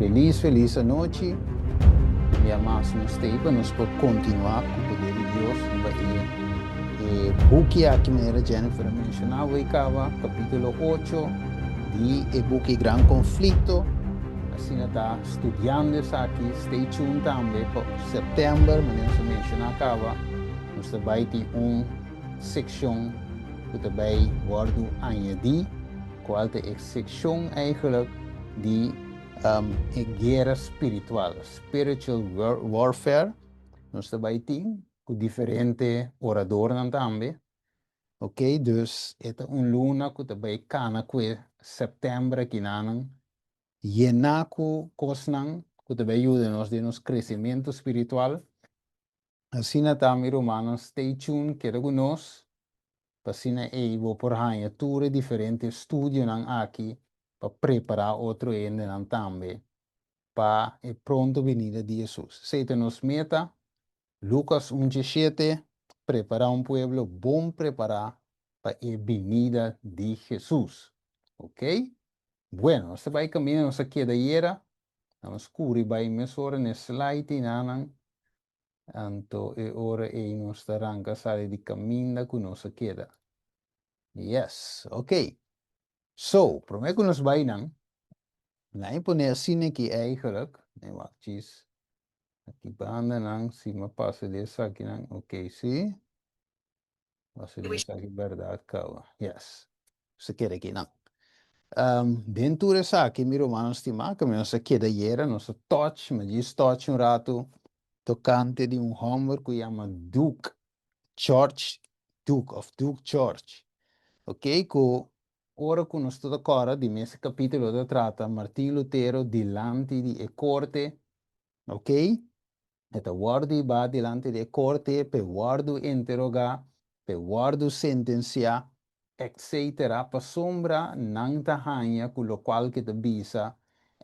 Felis felis anochi. Un bia mas nos ta ei pa nos por kontinuá ku poder di Dios riba e e buki aki manera Jennifer a menshoná awor kaba, kapítulo ocho di e buki Gran Konflikto. Asina ta studiando esaki. Stay tuned tambe pa sèptèmber manera nos a menshoná kaba nos ta bai tin un sekshon ku ta bai wòrdu añadí. Cual ta e seccion eigenlijk di e guera spiritual, spiritual warfare, nos ta bay tin cu diferente oradornan tambe, ok, dus e ta un luna cu ta bay cana cu e september akinanan yena cu cosnan cu ta bay yuda nos den nos crecemento spiritual. Asina ta mi rumannan stay tuned keda cu nos pa asina ey bo por haña tur e diferente studionan aki pa prepara otro hendenan tambe pa e pronto binida di Jesus. Esey ta nos meta, Lucas un djeshete, prepara un pueblo bon prepara pa e binida di Jesus. Ok? Bueno, nos ta bay caminda nos a keda ayera, nos curi bay mesora n'e slide eynanan. Anto e ora ei nos ta ranka sali di kaminda ku nos a keda. Yes, ok. So, promé ku nos bai nan, nan e pone asina aki eigenlijk, nee wak chis, aki banda nan, si mi a pasa di esakinan, ok si. Pasa di esaki bèrdat kaba, yes. Nos a keda aki nan. Den tur esaki, mi rumannan stimá, ku mi nos a keda ayera, nos a touch, mi a djis touch un ratu tokante di un hòmber ku yama Duke George Duke òf Duke George, ok, ku ora ku nos ta kòrda di mes kapítulo ta trata Martin Lutero dilanti di e korte, ok, e ta wòrdu hibá dilanti di e korte p'e wòrdu interogá, p'e wòrdu sentensiá, etcetera, pasobra nan ta haña ku lokual ke ta bisa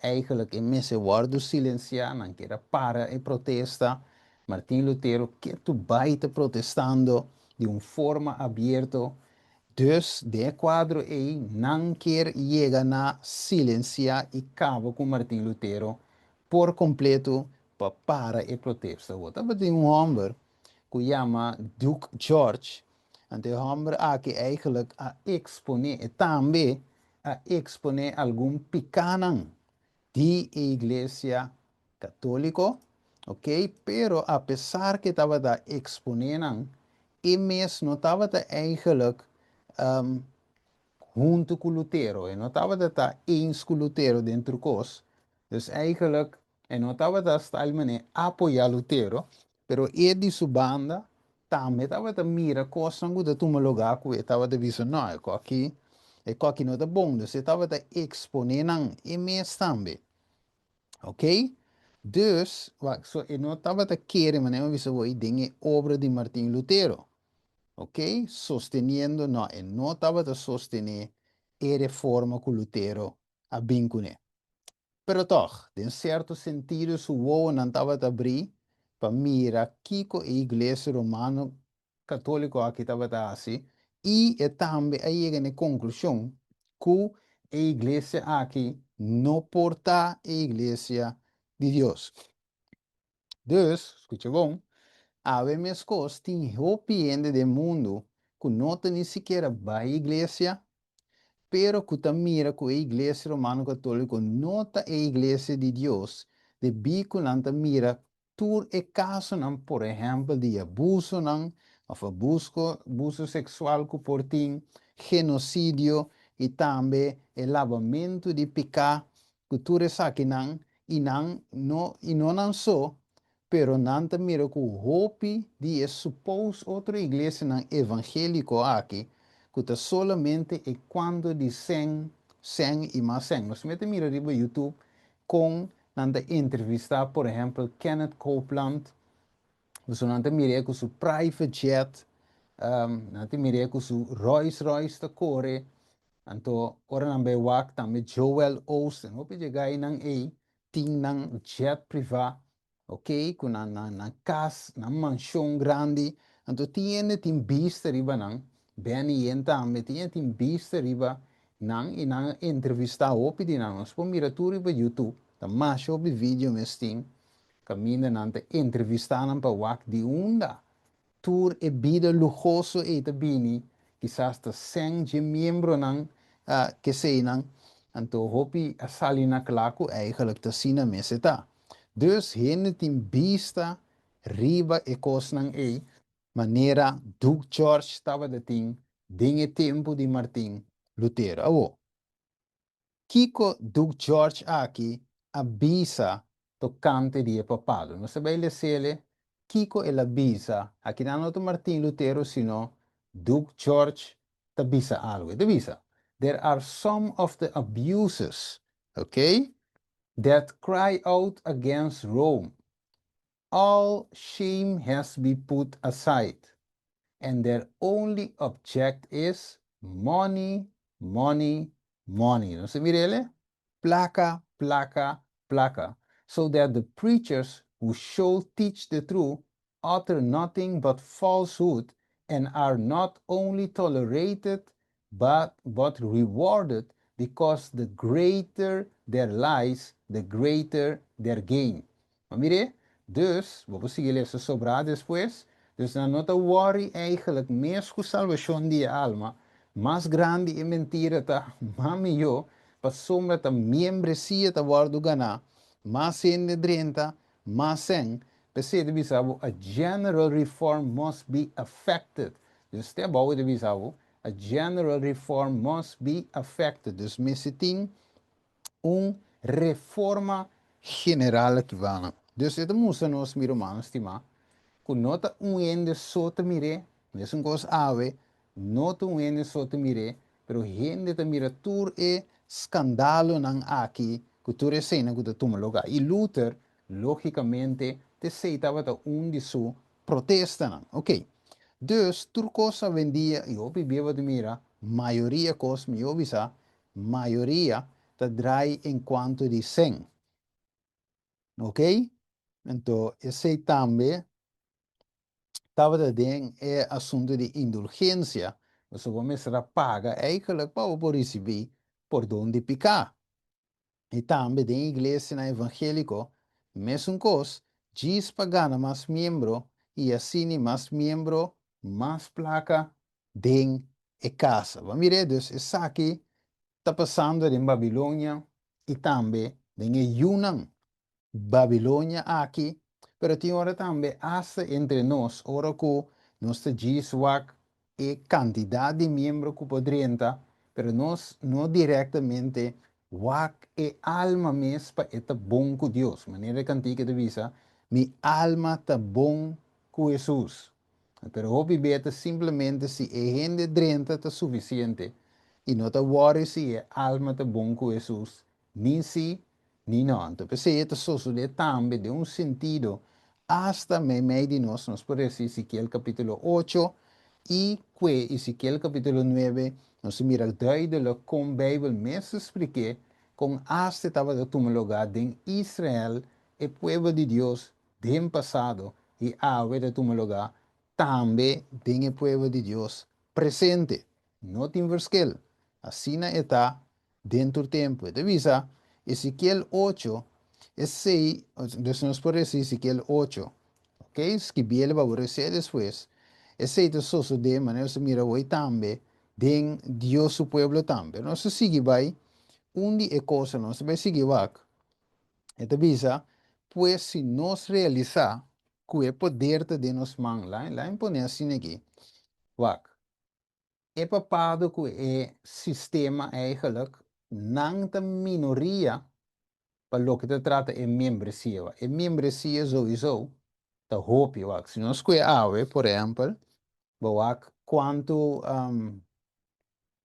eigenlijk e mester wòrdu silensiá, nan kier a para e protesta. Martin Lutero ketu bai ta protestando di un forma abierto, dus den e kuadro ei nan kier yega na silensiá i kaba ku Martin Lutero por kompleto pa para e protesta. Bo tabatin un hòmber ku yama Duke George, anto e hòmber aki eigenlijk a eksponé, e tambe a eksponé algun pikánan di e iglesia katóliko, ok, pero apesar ku e tabata eksponé nan, e mes no tabata eigenlijk huntu ku Lutero, e no tabata ta eens ku Lutero den tur kos, dus eigenlijk E no tabata style manera apoyá Lutero, pero e di su banda tambe tabata mira kosnan ku ta tuma lugá ku e tabata bisa, no, e koki, e koki no ta bon. Dus e tabata eksponé nan e mes tambe. Ok? Dus, wak, so e no tabata kere, manera mi a bisa bo, den e obra di Martin Lutero. Ok? Sosteniendo, no, e no tabata sostené e reforma ku Lutero a bin kuné. Pero tòg, den sierto sentido su wowonan tabata abrí pa mira kiko e Iglesia Romano Katóliko aki tabata hasi, i e tambe a yega na e konklushon ku e iglesia aki no por ta e iglesia di Dios. Dus, skucha bon, awe meskos tin hopi hende den mundu ku no ta ni sikiera bai iglesia, pero ku ta mira ku e Iglesia Romano Katóliko no ta e iglesia di Dios debí ku nan ta mira tur e kasonan, por ehèmpel di abusonan òf abuso seksual ku por tin, genosidio i tambe e labamentu di piká ku tur esakinan i nan no i no nan so, pero nan ta mira ku hopi di e supos otro iglesianan evangéliko aki ku ta solamente e kuanto di sèn, sèn i mas sèn. Nos mester mira riba YouTube kon nan ta entrevistá por ehèmpel Kenneth Copeland, pasobra nan ta mir'é ku su private jet, nan ta mir'é ku su Rolls Royce ta kore, Anto ora nan bai wak tambe Joel Osteen, hopi dje gainan ei tin nan jet privá, ok, ku nan nan nan kas, nan manshon grandi, anto tin hende tin bista riba nan, Benny Hinn tambe, tin hende tin bista riba nan i nan a entrevistá hopi di nan, nos por mira tur riba YouTube. Ta masha hopi video mes tin kaminda nan ta entrevistá nan pa wak di unda tur e bida luhoso ei ta bini, kisas ta sèn dje miembronan keseinan, anto hopi a sali na kla ku eigenlijk ta asina mes e ta. Dus hende tin bista riba e kosnan ei manera Duke George tabata tin den e tempu di Martin Lutero. Awor, Kiko Duke George aki a bisa tokante di e papado? Nos ta bai lesele kiko el a bisa. Akinan no ta Martin Lutero sino Duke George ta bisa algu. E ta bisa, There are some of the abuses, okay, that cry out against Rome. All shame has be put aside and their only object is money, money, money. Nos ta mira el? Plaka, plaka, plaka. So that the preachers who should teach the truth utter nothing but falsehood and are not only tolerated but rewarded because the greater their lies, the greater their gain. Ma mire, dus, bo por sigui lesa sobrá despues, dus nan no ta wòri eigenlijk mes ku salbashon di e alma, mas grandi e mentira ta, mas mihó, pasobra ta miembresia ta wòrdu ganá, mas hende drenta, mas sèn, p'esei ta bisa bo, a general reform must be effected, dus te abou e ta bisa bo, a general reform must be effected, dus mester tin un reforma general aki bana. Dus e ta mustra nos, mi rumannan stimá, ku no ta un hende so ta mir'é, mesun kos awe, no ta un hende so ta mir'é, pero hende ta mira tur e skandalonan aki ku tur eseinan ku ta tuma lugá. I Luther, lógikamente, t'esei tabata un di su protestanan. Oké. Dus, tur kos awendia, i hopi bia bo ta mira, mayoria kos, mihó bisa, Mayoria ta draai en cuanto di cen. Ok? Anto esey tambe tabata den e asunto di indulgencia, pasobra bo mester a paga eigenlijk pa bo por ricibi pordon di pica. Y tambe den iglesianan evangelico mesun cos, djis pa gana mas miembro y asini mas miembro mas placa den e casa. Bo a mir'é? Dus esaki ta pasando den Babilonia i tambe den e yunan Babilonia aki, pero tin ora tambe asta entre nos, ora ku nos ta djis wak e kantidat di miembro ku por drenta, pero nos no direktamente wak e alma mes pa e ta bon ku Dios. Manera e kantika ta bisa, Mi alma ta bon ku Hesus. Pero hopi bia ta simplemente si e hende drenta ta sufisiente i no ta wòri si e alma ta bon ku Hesus ni si ni no. Anto p'esei e ta sosodé tambe den un sentido asta meimei di nos. Nos por resa Ezekiel kapítulo ocho i kue Ezekiel kapítulo nuebe nos ta mira duidelik kon Beibel mes ta splik'é kon asta e tabata tuma lugá den Israel, e pueblo di Dios den pasado i awe ta tuma lugá tambe den e pueblo di Dios presente. No tin verschil. Asina e ta den tur tempu. E ta bisa Ezekiel ocho, esei, dus nos por resa Ezekiel ocho, ok, skibiel pa bo res'é despues. Esei ta sosodé manera nos ta mira awor tambe den Dios su pueblo tambe. Nos ta sigui bai un di e kosnan, nos ta bai sigui wak. E ta bisa, Pues si nos realisá ku e poder ta den nos man, la'a mi pone asina aki, wak, e papado ku e sistema eigenlijk, nan ta minoria pa loke ta trata e membresia, wak. E membresia souiso ta hopi, wak. Si nos kue awe, por ehèmpel, bo wak kuantu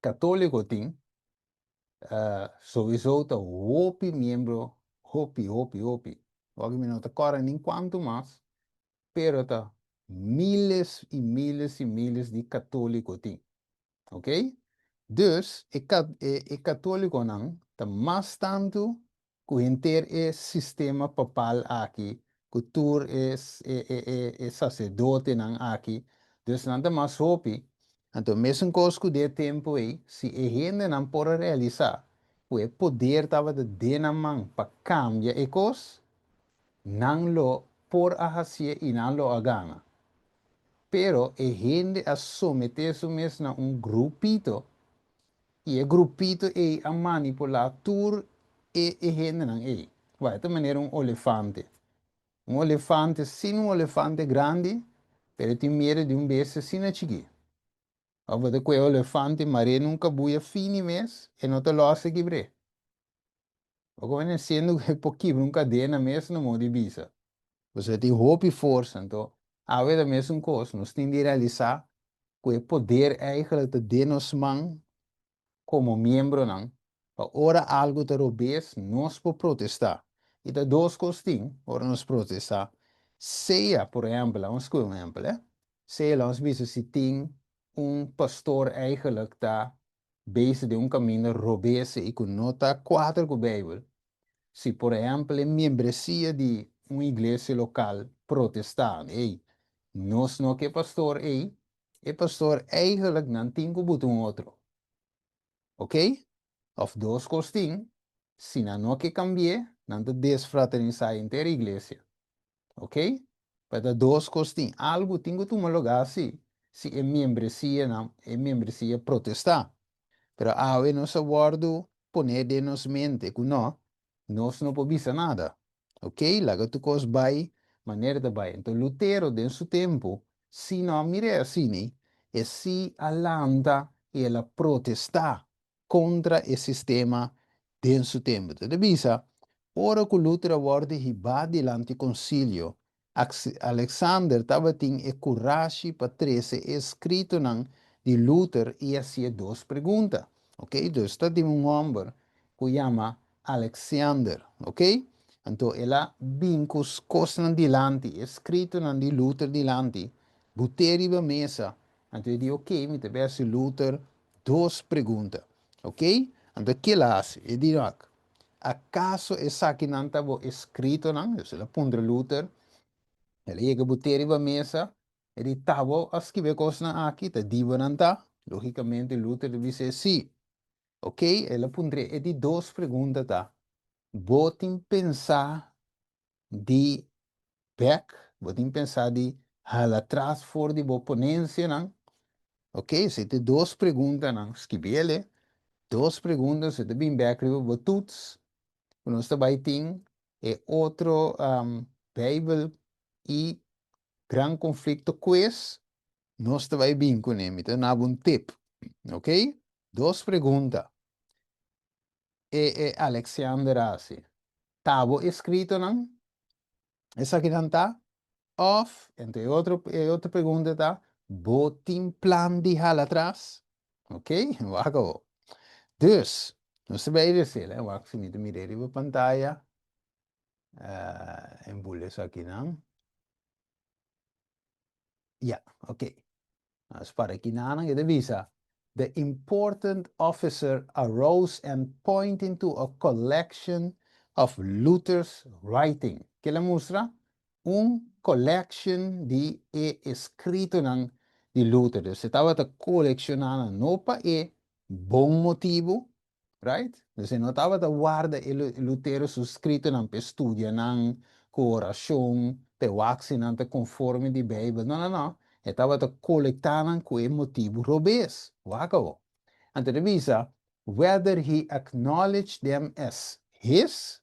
katóliko tin, Souiso ta hopi miembro, hopi, hopi, hopi. Wak mi no ta kòrda nin kuantu mas, pero ta miles i miles i miles di katóliko tin. Ok? Dus e e katólikonan ta mas tantu ku henter e sistema papal aki, ku tur e e saserdotenan aki, dus nan ta mas hopi. Anto mesun kos ku den e tempu ei, si e hendenan por a realisá. ku e poder tabata den nan man pa kambia e kos, nan lo por a hasié i nan lo a gana. Pero e hende a someté su mes na un grupito i e grupito ei a manipulá tur e e hendenan ei. Wak, e ta manera un olefante. Un olefante sin un olefante grandi, pero e tin miedu di un bestia asina chikí. Òf bo ta kue olefante mar'é na un kabuya fini mes, e no ta lòs e kibr'é. Bo komo siendo ku e por kibra un kadena mes no modo di bisa. Pasobra e tin hopi forsa. Anto awe ta mesun kos, nos tin di realisá ku e poder eigenlijk ta den nos man komo miembronan pa ora algu ta robes nos por protestá. I ta dos kos tin ora nos protestá, sea por ehèmpel, laga nos skohe un ehèmpel, sea laga nos bisa si tin un pastor eigenlijk ta bezig den un kaminda robes i ku no ta kuadra ku Beibel, si por ehèmpel e miembresia di un iglesia lokal protestá, ey, nos no ke pastor ey, e pastor eigenlijk nan tin ku buta un otro. Ok? Òf dos kos tin, si nan no ke kambi'é, nan ta desfraternisá henter iglesia. Ok? Pa ta dos kos tin. Algu tin ku tuma lugá si, si e miembresianan, e miembresia protestá. Pero awe nos a wòrdu poné den nos mente ku nò, nos no por bisa nada. Ok, laga tur kos bai manera ta bai. Anto Lutero den su tempu si no a mir'é asini, e si a lanta i el a protestá kontra e sistema den su tempu. Ta bisa, ora ku Luther a wòrdu hibá dilanti konsilio, Alexander tabatin e kurashi pa trese e eskritonan di Luther i hasié dos pregunta. Ok, dus ta tin un hòmber ku yama Alexander, ok? Anto el a bin ku kosnan dilanti, e eskritonan di Luther dilanti, but'é riba mesa. Anto e di, ok, mi ta bai hasi Luther dos pregunta, ok? Anto ke el a hasi? E di, wak, Akaso esakinan ta bo eskritonan? Dus el a puntra Luther. El a yega but'é riba mesa. E di, Ta bo a skibi e kosnan aki? Ta di bo nan ta? Lógikamente Luther ta bis'é, Sí. Ok, el a puntr'é e di dos pregunta ta, Bo tin pensá di bèk? Bo tin pensá di hala tras for di bo ponensianan? Ok, esei ta e dos preguntanan. Skibi el e dos pregunta, esei ta bin bèk riba bo toets ku nos ta bai tin e otro Beibel i Gran Konflikto quiz. Nos ta bai bin kuné. Mi ta duna bo un tip. Ok? Dos pregunta e e Alexander a hasi. Ta bo eskritonan? Esakinan ta? Òf, ento e otro e otro pregunta ta, bo tin plan di hala atras? Ok, wak awor. Dus, nos ta bai resela, wak si mi ta mira riba pantaya. Uh, en bul esakinan. Ya, ok. Nos para aki nanan e ta bisa, The important officer arose and pointing to a collection of Luther's writing. Ke el a mustra? Un collection di e escritonan di Luther. Dus e tabata colecciona nan no pa e bon motibu, Right? Dus e no tabata warda e Lutero su scritonan p'e studia nan cu oracion, p'e wak si nan ta conforme di Bijbel. No, no, no. E tabata colecta nan cu e motibu robes. Wak awo. Anto e ta bisa, whether he acknowledged them as his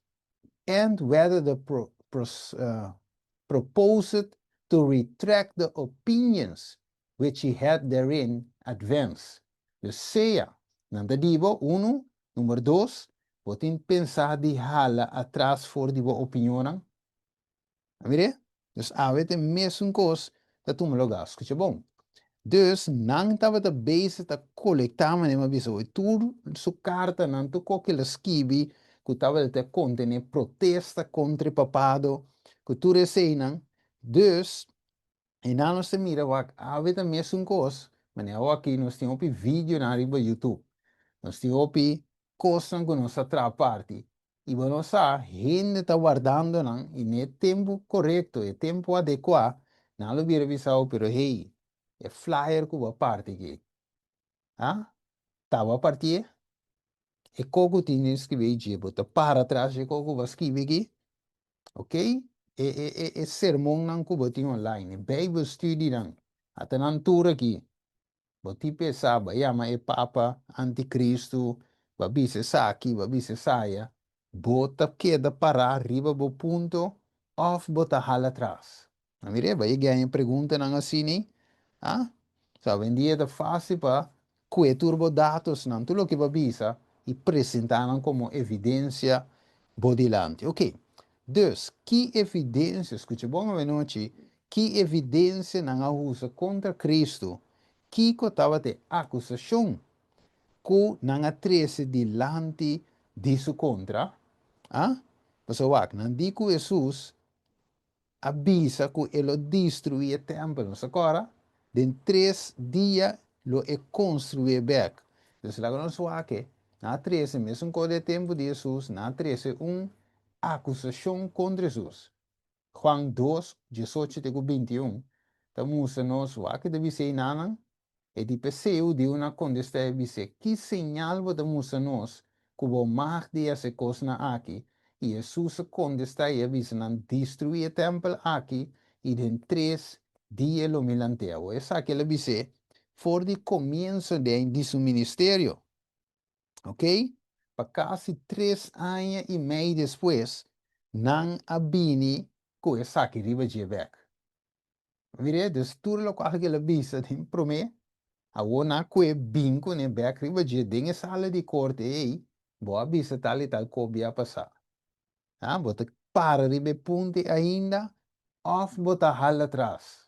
and whether the proposed to retract the opinions which he had therein advanced. Dus sea, nan ta di bo, unu, number dos, bo tin pensa di hala atras for di bo opinionnan. A mir'é? Dus awe ta e mesun kos ta tuma lugá. Skucha bon. Dus nan tabata bezig ta kolektá, manera mi a bisa bo, tur su kartanan, tur kos ku el a skibi ku tabata ta kontené protesta kontra e papado, ku tur eseinan. Dus, E nan nos ta mira wak awe ta mesun kos, manera awo aki nos tin hopi videonan riba YouTube. Nos tin hopi kosnan ku nos a traha parti. I bo no sa, hende ta wardando nan i na e tempu korekto, e tempu adekuá, nan lo bira bisa bo, pero hey, e flyer ku bo a parti aki, ha? Ta bo a partié? E kos ku tin den skibí dje, bo ta para tras dje kos ku bo a skibi aki? Ok? E e e e sermonnan ku bo tin online, e Bijbelstudienan, ata nan tur aki. Bo tin pensa, bo a yama e papa antikristu, bo a bisa esaki, bo a bisa esaya. Bo ta keda pará riba bo punto òf bo ta hala atras? A mir'é, bo a yega haña preguntanan asina? Ah? So, awendia ta fásil pa kue tur bo datosnan, tur loke bo a bisa i presentá nan komo evidensia bo dilanti. Oké, dus, ki evidensia, skucha bon awenochi, Ki evidensia nan a usa kontra Kristu? Kiko tabata e akusashon ku nan a trese dilanti di su kontra? A? Pasobra wak, nan di ku Hesus a bisa ku e lo destruí e tèmpel, nos ta kòrda? Den tres dia lo e konstruié bèk. Entonces laga nos wak e, nan a trese, mesun kos den e tempu di Hesus, nan a trese un akusashon kontra Hesus. Juan dos, diesocho te ku bintiun, ta mustra nos wak ta bis'é enanan, E di p'esei hudiunan a kontestá i bis'é, Ki señal bo ta mustra nos ku bo mag di hasi e kosnan aki? I Hesus a kontestá i a bisa nan, Destruí e tèmpel aki, i den tres dia lo mi lant'é. Awor esaki el a bis'é for di komienso den di su ministerio. Ok, pa kasi tres aña i mei despues, nan a bini ku esaki riba dje bek. Mir'é, dus tur lokual ku el a bisa den promé, awor nan a kue bin kuné bek riba dje den e sala di korte ei, bo a bisa tal i tal kos bia pasá. Ha, bo ta para riba e punto ainda òf bo ta hala atras?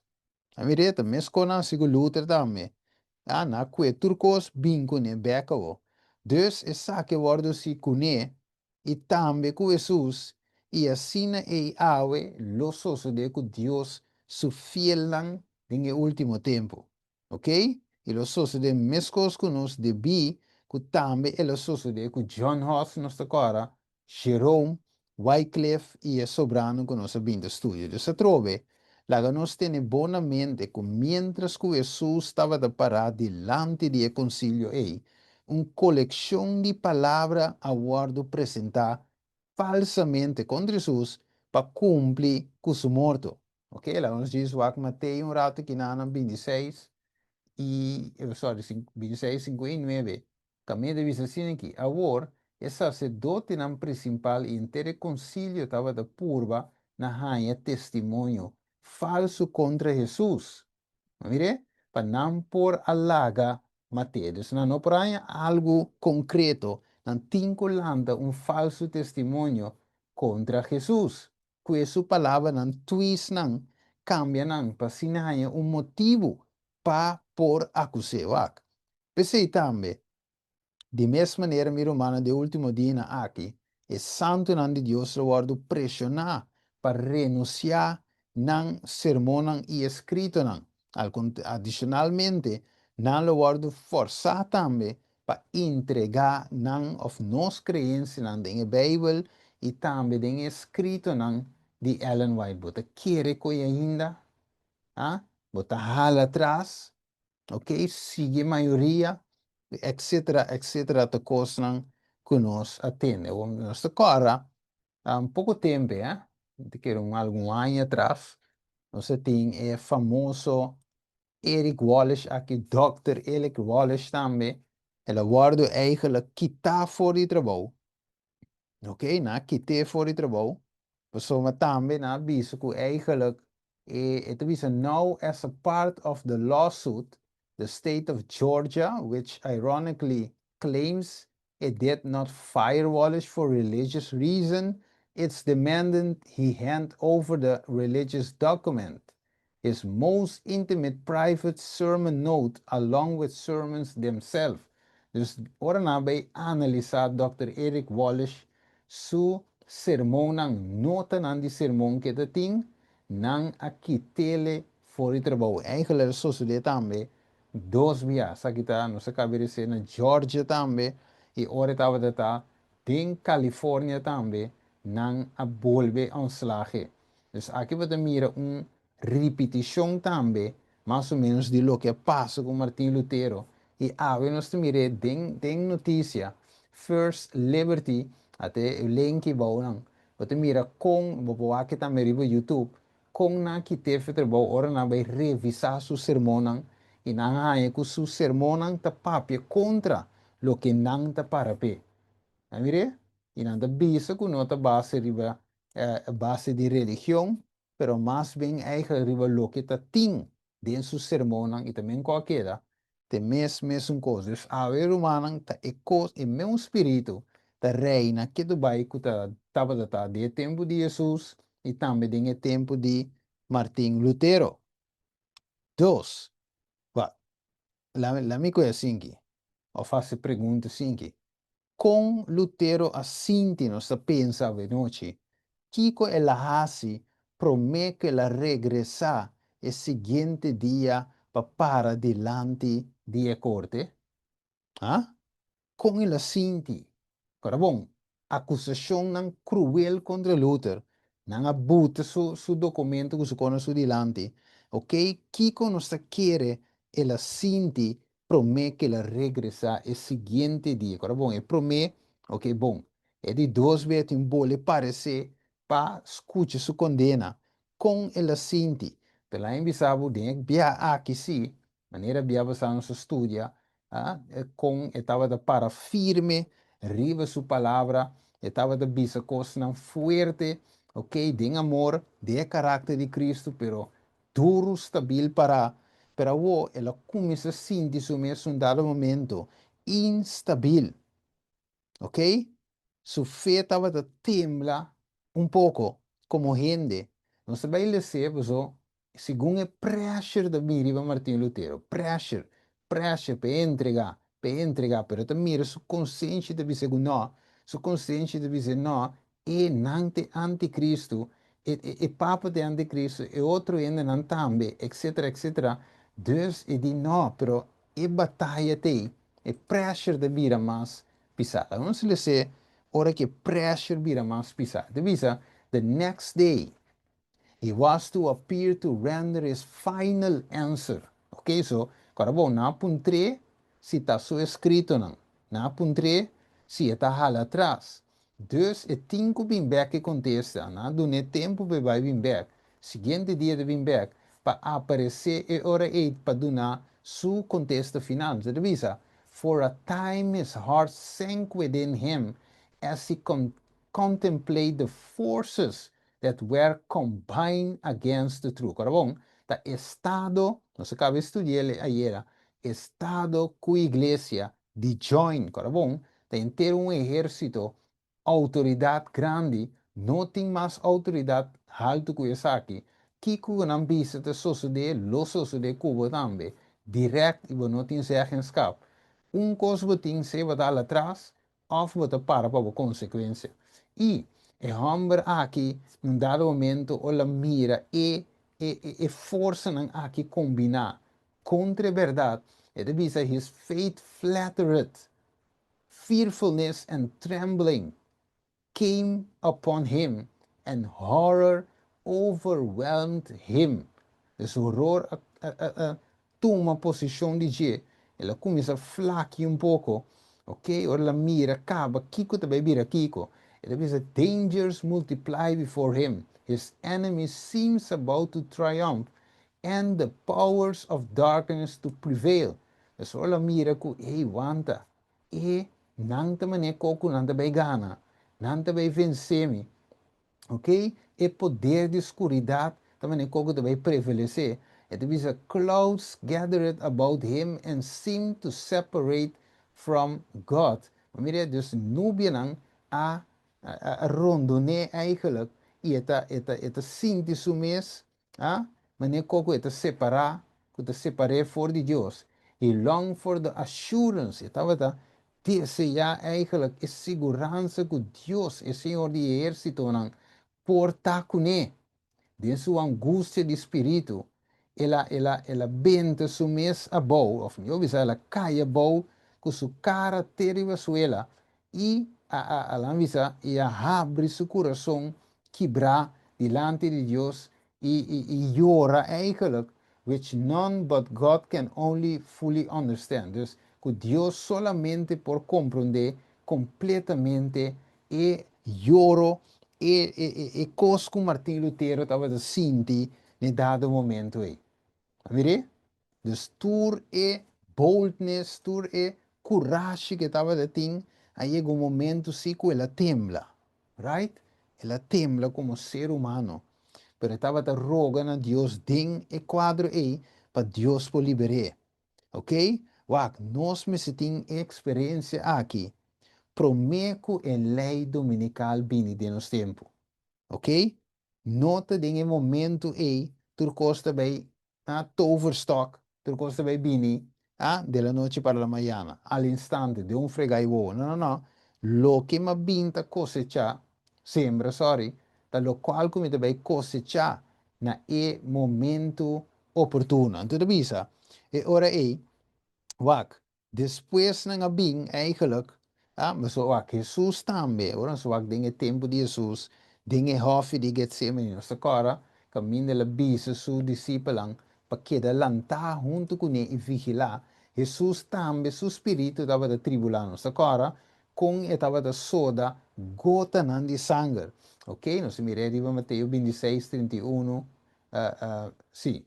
A mir'é, ta meskos nan hasi ku Luther tambe. A nan a kue tur kos bin kuné bèk awor. Dus esaki a wòrdu hasi kuné i tambe ku Hesus, i asina ei awe lo sosodé ku Dios su fielnan den e último tempu. Oké? I lo sosodé meskos ku nos debí ku tambe el a sosodé ku John Huss, nos ta kòrda, Jerome, Wycliffe i e sobranan ku nos a bin ta studia. Dus atrobe, laga nos tene bon na mente ku miéntras ku Hesus tabata pará dilanti di e konsilio ei, un kolekshon di palabra a wòrdu presentá falsamente kontra Hesus pa kumpli ku su morto. Ok, laga nos djis wak Mateo un ratu kinanan bintiseis i, sorry, bintiseis, sinkuenta i nuebe. Kaminda ta bisa asina aki, Awor, e saserdotenan prinsipal i henter e konsilio tabata purba na haña testimonio falsu kontra Hesus, mir'é, pa nan por a laga mat'é. Dus nan no por haña algu konkreto, nan tin ku lanta un falsu testimonio kontra Hesus. Ku e su palabranan twist nan, kambia nan, pa asina haña un motibu pa por akus'é. Wak. P'esei tambe, di mes manera mi rumannan den e último dianan aki, e santunan di Dios lo wòrdu preshoná pa renunsiá nan sermonnan i eskritonan. Adishonalmente, nan lo wòrdu fòrsá tambe pa entregá nan òf nos kreensianan den e Beibel i tambe den e eskritonan di Ellen White. Bo ta kere ku ei ainda? Ha? Bo ta hala atras? Ok, sigui e mayoria, etcetera, etcetera, ta kosnan ku nos a tende. Awor nos ta kòrda un poko tempu, eh, mi ta kere un algun aña atras, nos a tin e famoso Eric Wallisch aki, Dòkter Eric Wallisch tambe, el a wòrdu eigenlijk kitá for di trabou. Ok, nan a kit'é for di trabou, pasobra tambe nan a bisa ku eigenlijk e e ta bisa now as a part of the lawsuit, the state of Georgia, which ironically claims it did not fire Wallisch for religious reason, it's demanding he hand over the religious document, his most intimate private sermon note along with sermons themselves. Dus ora nan a bay analisa Dòkter Eric Wallisch su sermonnan, notanan di sermon ke ta tin, nan a kitele for di trabou. Eigenlijk a sosode tambe dos bia. Esaki ta, nos a caba di rece na Georgia tambe y ora e tabata ta den California tambe nan a bolbe ontslag e. Dus aki bo ta mira un ripitishon tambe mas o ménos di loke a pasa ku Martin Lutero i awe nos ta mir'é den den notisia. First Liberty, ate e linki bou nan. Bo ta mira kon, bo por wak tambe riba YouTube, kon nan a kit'é for di trabou ora nan bai revisá su sermonnan i nan haña ku su sermonnan ta papia kontra loke nan ta para p'e. A mir'é? I nan ta bisa ku no ta base riba base di religion, pero mas bien eigenlijk riba loke ta tin den su sermonnan i tambe ku a keda te mes mesun kos. Dus awe, rumannan, ta e kos, e mesun spiritu ta reina ketu bai ku ta tabata ta den tempu di Hesus i tambe den tempu di Martin Lutero. Dos, wa, la mi koe asin'aki, òf hasi pregunta asin'aki. Kon Lutero a sinti, nos ta pensa anochi, kiko el a hasi promé ku el a regresá e siguiente dia pa para dilanti di e korte? Ha? Kon el a sinti? Awor bon, akusashonnan kruel kontra Luther, nan a buta su dokumento ku su kona su dilanti. Ok, kiko nos ta kere el a sinti promé ku el a regresá e siguiente dia? Awor bon, e promé, ok, bon, e di dos bes tin bolbe paresé pa skucha su kondena. Kon el a sinti? Pero laga mi bisa bo, den bia aki si, manera bia pasá nos a studia, ah, kon e tabata para firme riba su palabra, e tabata bisa kosnan fuerte, ok, den amor, den karakter di Kristu, pero duru, stabil para, pero awo el a kuminsá sinti su mes un dado momento instabil, ok? Su fe tabata tembla un poko komo hende. Nos ta bai lesa, so, segun e pressure ta bini riba Martin Lutero, pressure, pressure pa entregá, pa entregá, pero ta mira su konsenshi ta bisa ku no, su konsenshi ta bisa no, e nan ta antikristu, e papa ta antikristu, e otro hendenan tambe, etc., etc. Dus e di no, pero e bataya t'ei, e pressure ta bira mas pisá. Nos lesa ora ku pressure bira mas pisá. Ta bisa, the next day, he was to appear to render his final answer. Ok, so, awor bon, nan a puntr'é si ta su eskritonan. Nan a puntr'é si e ta hala atras. Dus e tin ku bin bèk e kontesta. Nan a dun'é tempu pa bai bin bèk. Siguiente dia e bin bèk pa aparesé e ora ei pa duna su kontesta final. So, bisa, for a time his heart sank within him as he contemplate the forces that were combined against the truth. Awor bon, ta estado, nos a kaba di studia ayera, estado ku iglesia di join, awor bon, ta henter un ehérsito, outoridat grandi, no tin mas outoridat haltu ku esaki. Kiko nan bisa ta sosodé, lo sosodé ku bo tambe. Direct i bo no tin zeggenschap. Un kos bo tin sea bo ta atras, òf bo ta para pa e konsekuensia. I e hòmber aki, na un dado momento, el a mira e forsanan aki kombiná kontra e bèrdat. E ta bisa his faith flattered, fearfulness and trembling came upon him and horror overwhelmed him. Dus horror a tuma posishon di dje. El a kuminsá flaki un poko. Ok, ora el a mira kaba kiko ta bai bira kiko. El a bisa dangers multiply before him. His enemy seems about to triumph and the powers of darkness to prevail. Dus ora el a mira ku hey wanta. E nan ta mane koko nan ta bai gana. Nan ta bai vense mi. Ok? E poder di skuridat ta mane koko ta bai prevalesé. E ta bisa clouds gathered about him and seemed to separate from God. Maar mira, dus nubianan a rondon'é eigenlijk i e ta sinti su mes, ah, mane koko e ta separá, ku ta separ'é for di Dios. He longed for the assurance, e tabata deseá eigenlijk e siguransa ku Dios, e Señor di ehérsitonan, por ta kuné. Den su angustia di spiritu, el a benta su mes abou, òf mihó bisa, el a kai abou ku su kara te riba suela i a bisa i a habri su kurason kibrá dilanti di Dios i yora eigenlijk, which none but God can only fully understand. Dus ku Dios solamente por komprondé. kompletamente e yoro, e e e e kos ku Martin Lutero tabata sinti n'e dado momento ei. A mir'é? Dus tur e boldness, tur e kurashi ku e tabata tin, a yega un momento si ku el a tembla. Right? El a tembla komo ser humano. Pero e tabata roga na Dios den e kuadro ei pa Dios por liber'é. Ok? Wak, nos mester tin e eksperensia aki promé ku e lei dominikal bini den nos tempu. Ok? No ta den e momentu ei tur kos ta bai a toverstok, tur kos ta bai bini a de la noche para la mañana, al instante, den un fregá i wowo. No, no, no. Loke mi a bin ta kosechá, sembra, sorry, ta lokual ku mi ta bai kosechá na e momentu oportuno. Anto ta bisa, e ora ei, wak, despues nan a bin eigenlijk, a, pasobra wak, Hesus tambe, ora nos wak den e tempu di Hesus, den e hòfi di Getsemani, nos ta kòrda kaminda el a bisa su disipelnan pa keda lantá huntu kuné i vigilá, Hesus tambe su spiritu tabata tribulá, nos ta kòrda kon e tabata soda gotanan di sanger. Oke, nos a mira riba Mateo bintiseis, 31, sí,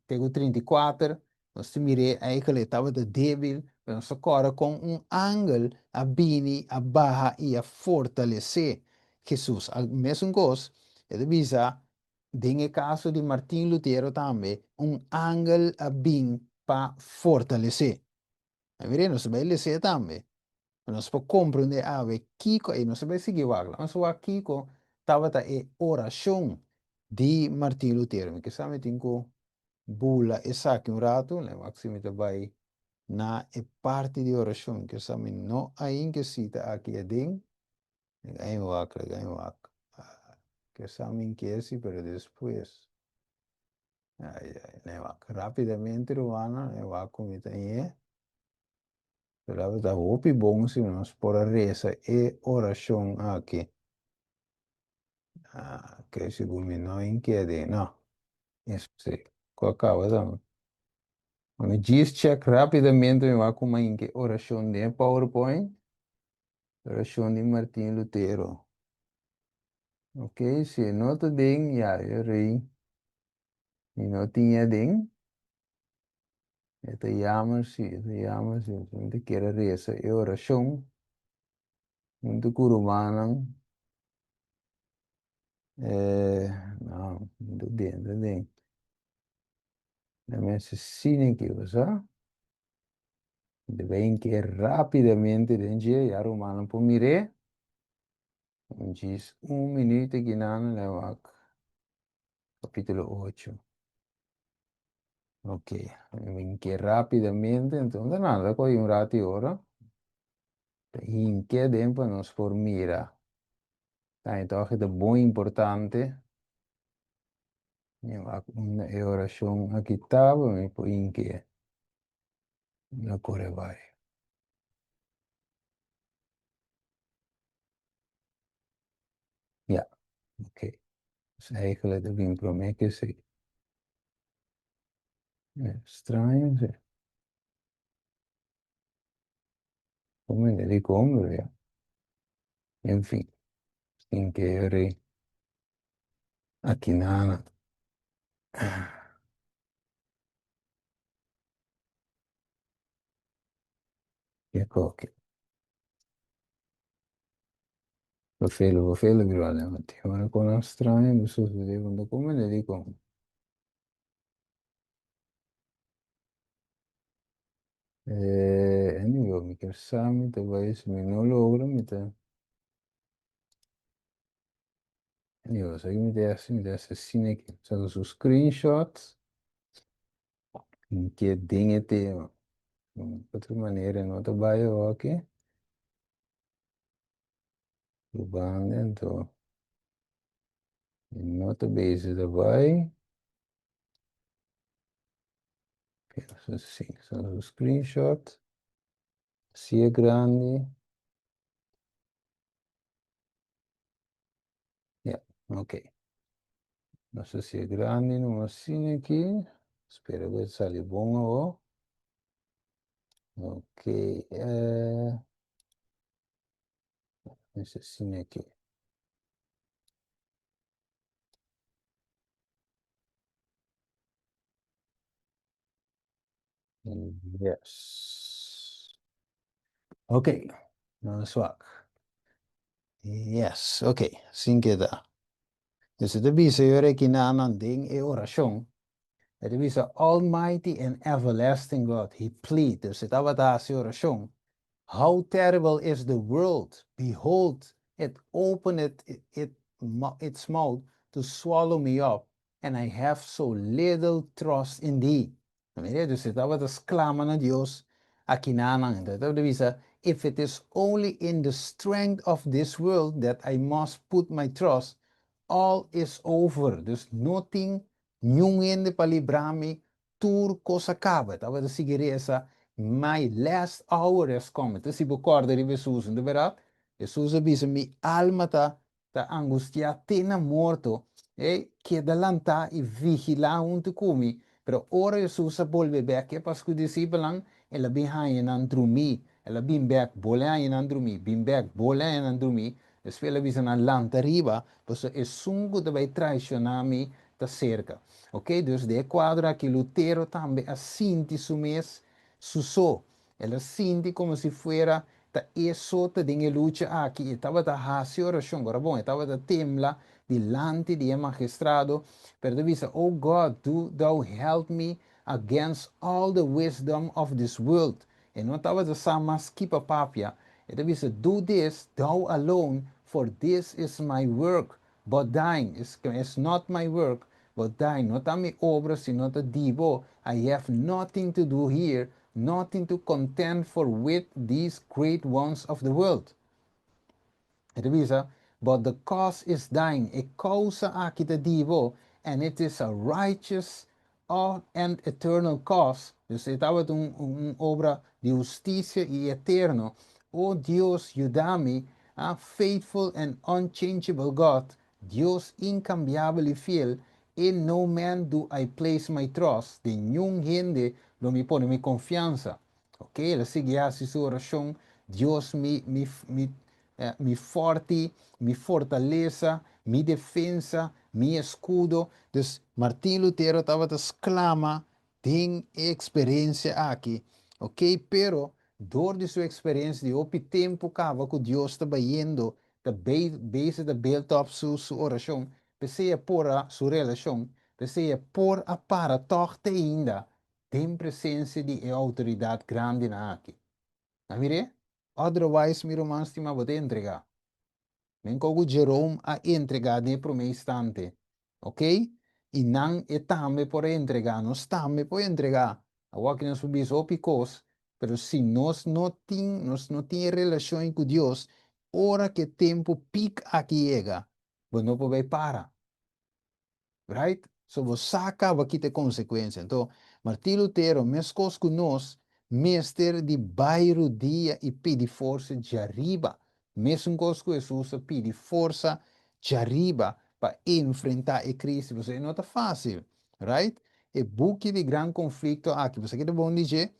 te ku 34, nos ta mir'é eigenlijk e tabata débil, pero nos ta kòrda kon un angel a bini, a baha i a fortalesé Hesus. Al mesun kos, e ta bisa den e kaso di Martin Lutero tambe, un angel a bin pa fortalesé. A mir'é, nos ta bai les'é tambe. Pa nos por komprondé awe kiko, i nos ta bai sigui wak, laga nos wak kiko tabata e orashon di Martin Lutero. Mi ke sa mi tin ku bula esaki un ratu, laga wak si mi ta bai na e parti di orashon. Mi ke sa mi no a hinka sita aki aden. Laga mi wak, laga mi wak. Ke sa mi ke si, pero despues. Ai, ai, laga mi wak. Rapidamente, rumannan, laga mi wak ku mi ta ñe. Pero tabata hopi bon si nos por a resa e orashon aki. Ah, ke sigur mi no inkia den, no. Si, ku a kaba tambe. Mi djis check rapidamente mi wak kuma inkia orashon den e PowerPoint. Orashon di Martin Lutero. Ok, si e no ta den, ya, e rei. Mi no tin e aden. E ta yama si, e ta yama si. Mi ta kere resa e orashon huntu ku rumannan. Eh, no, mi ta den, ta den. Mi mester sini aki, bo sa? Mi ta bai hinke rapidamente den dje, ya rumannan por mir'é. Un djis un minuut aki nan, lei wak. Capítulo ocho. Ok, mi hinke rápidamente, enton ta nada kohe un rati ora. Ta hinke aden pa nos por mira. Ta tòg e ta bon importante. Mi wak unda e orashon aki ta pa mi por hinke. Mi a kore bai. Ja, ok. Dus eigenlijk ta bin prome ke esei. Straño si. Por mende dikon, pero ya. En fin, tin ke rei akinana. Ke koke. Befele, befele bira want ora kon nan straño mi sosode bo no por mende dikon. Eh, anyway, mi kier sa mi ta bai, si mi no logra mi ta anyway, sa ki mi ta hasi, mi ta hasi asina aki, saka su screenshot, mi ke den e tema. Otro manera no ta bai awor aki. Banda anto mi no ta bezig ta bai. Si, su screenshot. Si e grandi. Ja, ok. Nos a hasié grandi numa asina aki. Spera ku e sali bon awor. Ok. Eh. Mester aki. Yes. Ok, nos wak. Yes, ok, sin keda. Dus e ta bisa yora kinanan den e orashon. E ta bisa Almighty and everlasting God, he plead. Dus e tabata hasi orashon. How terrible is the world! Behold, it openeth it, its mouth to swallow me up, and I have so little trust in thee. Mira, dus e tabata sklama na Dios akinanan. Anto e tabata bisa, if it is only in the strength of this world that I must put my trust, all is over. Dus no tin niun hende pa libra mi, tur kos a kaba. E tabata sigui resa, my last hour has come. Entonces si bo kòrda riba Hesus, no ta bèrdat? Hesus a bisa, mi alma ta angustiá te na morto, e keda lantá i vigilá huntu ku mi. Pero ora Hesus a bolbe bèk e pas ku disipelnan, el a bin haña nan drumí. El a bin bèk, bole haña nan drumí, bin bèk, bole haña nan drumí. Despues el a bisa nan, Lanta riba, pasobra esun ku ta bai traishoná mi ta serka. Oké, dus den e kuadro aki Lutero tambe a sinti su mes su so. El a sinti komo si fuera ta e so ta den e lucha aki. E tabata hasi orashon. Ora bon, e tabata tembla dilanti di e magistrado, pero e ta bisa, O God, do thou help me against all the wisdom of this world. E no tabata sa mas ki pa papia. E ta bisa, Do this, thou alone, for this is my work, but thine. It's not my work, but thine. No ta mi obra, sino ta di bo. I have nothing to do here, nothing to contend for with these great ones of the world. E ta bisa, but the cause is thine. E kousa aki ta di bo, and it is a righteous and eternal cause. Dus e tabata un obra di hustisia i eterno. O Dios, yuda mi, ah, faithful and unchangeable God, Dios inkambiabel i fiel, in no man do I place my trust, den niun hende lo mi pone mi konfiansa. Ok, el a sigui hasi su orashon, Dios mi fòrti, mi fortalesa, mi defensa, mi eskudo. Dus Martin Lutero tabata sklama den e eksperensia aki. Ok, pero dor di su eksperensia di hopi tempu kaba ku Dios ta bayendo, ta bezig ta build up su orashon, p'esei e por a su relashon, p'esei e por a para tòg te ainda den presensia di e outoridat grandinan aki. A mir'é? Otherwise, mi ruman stimá, bo ta entregá. Men kou ku Jerome a entregá den e promé instante. Ok? I nan e tambe por a entregá. Nos tambe por entregá. Awor aki nos por bisa hopi kos, pero si nos no tin, nos no tin e relashon ku Dios, ora ku e tempu pik aki yega, bo no por bai para. Right? So bo sa caba kita e consecuencia. Anto, Martin Lutero, mescos cu nos, mester di bay rudia y pidi forsa djariba. Mesun cos cu Jesus a pidi forsa djariba pa enfrenta e crisis. Pasobra e no ta facil. Right? E buki di Gran Conflicto aki, bo sa kita bon di dje?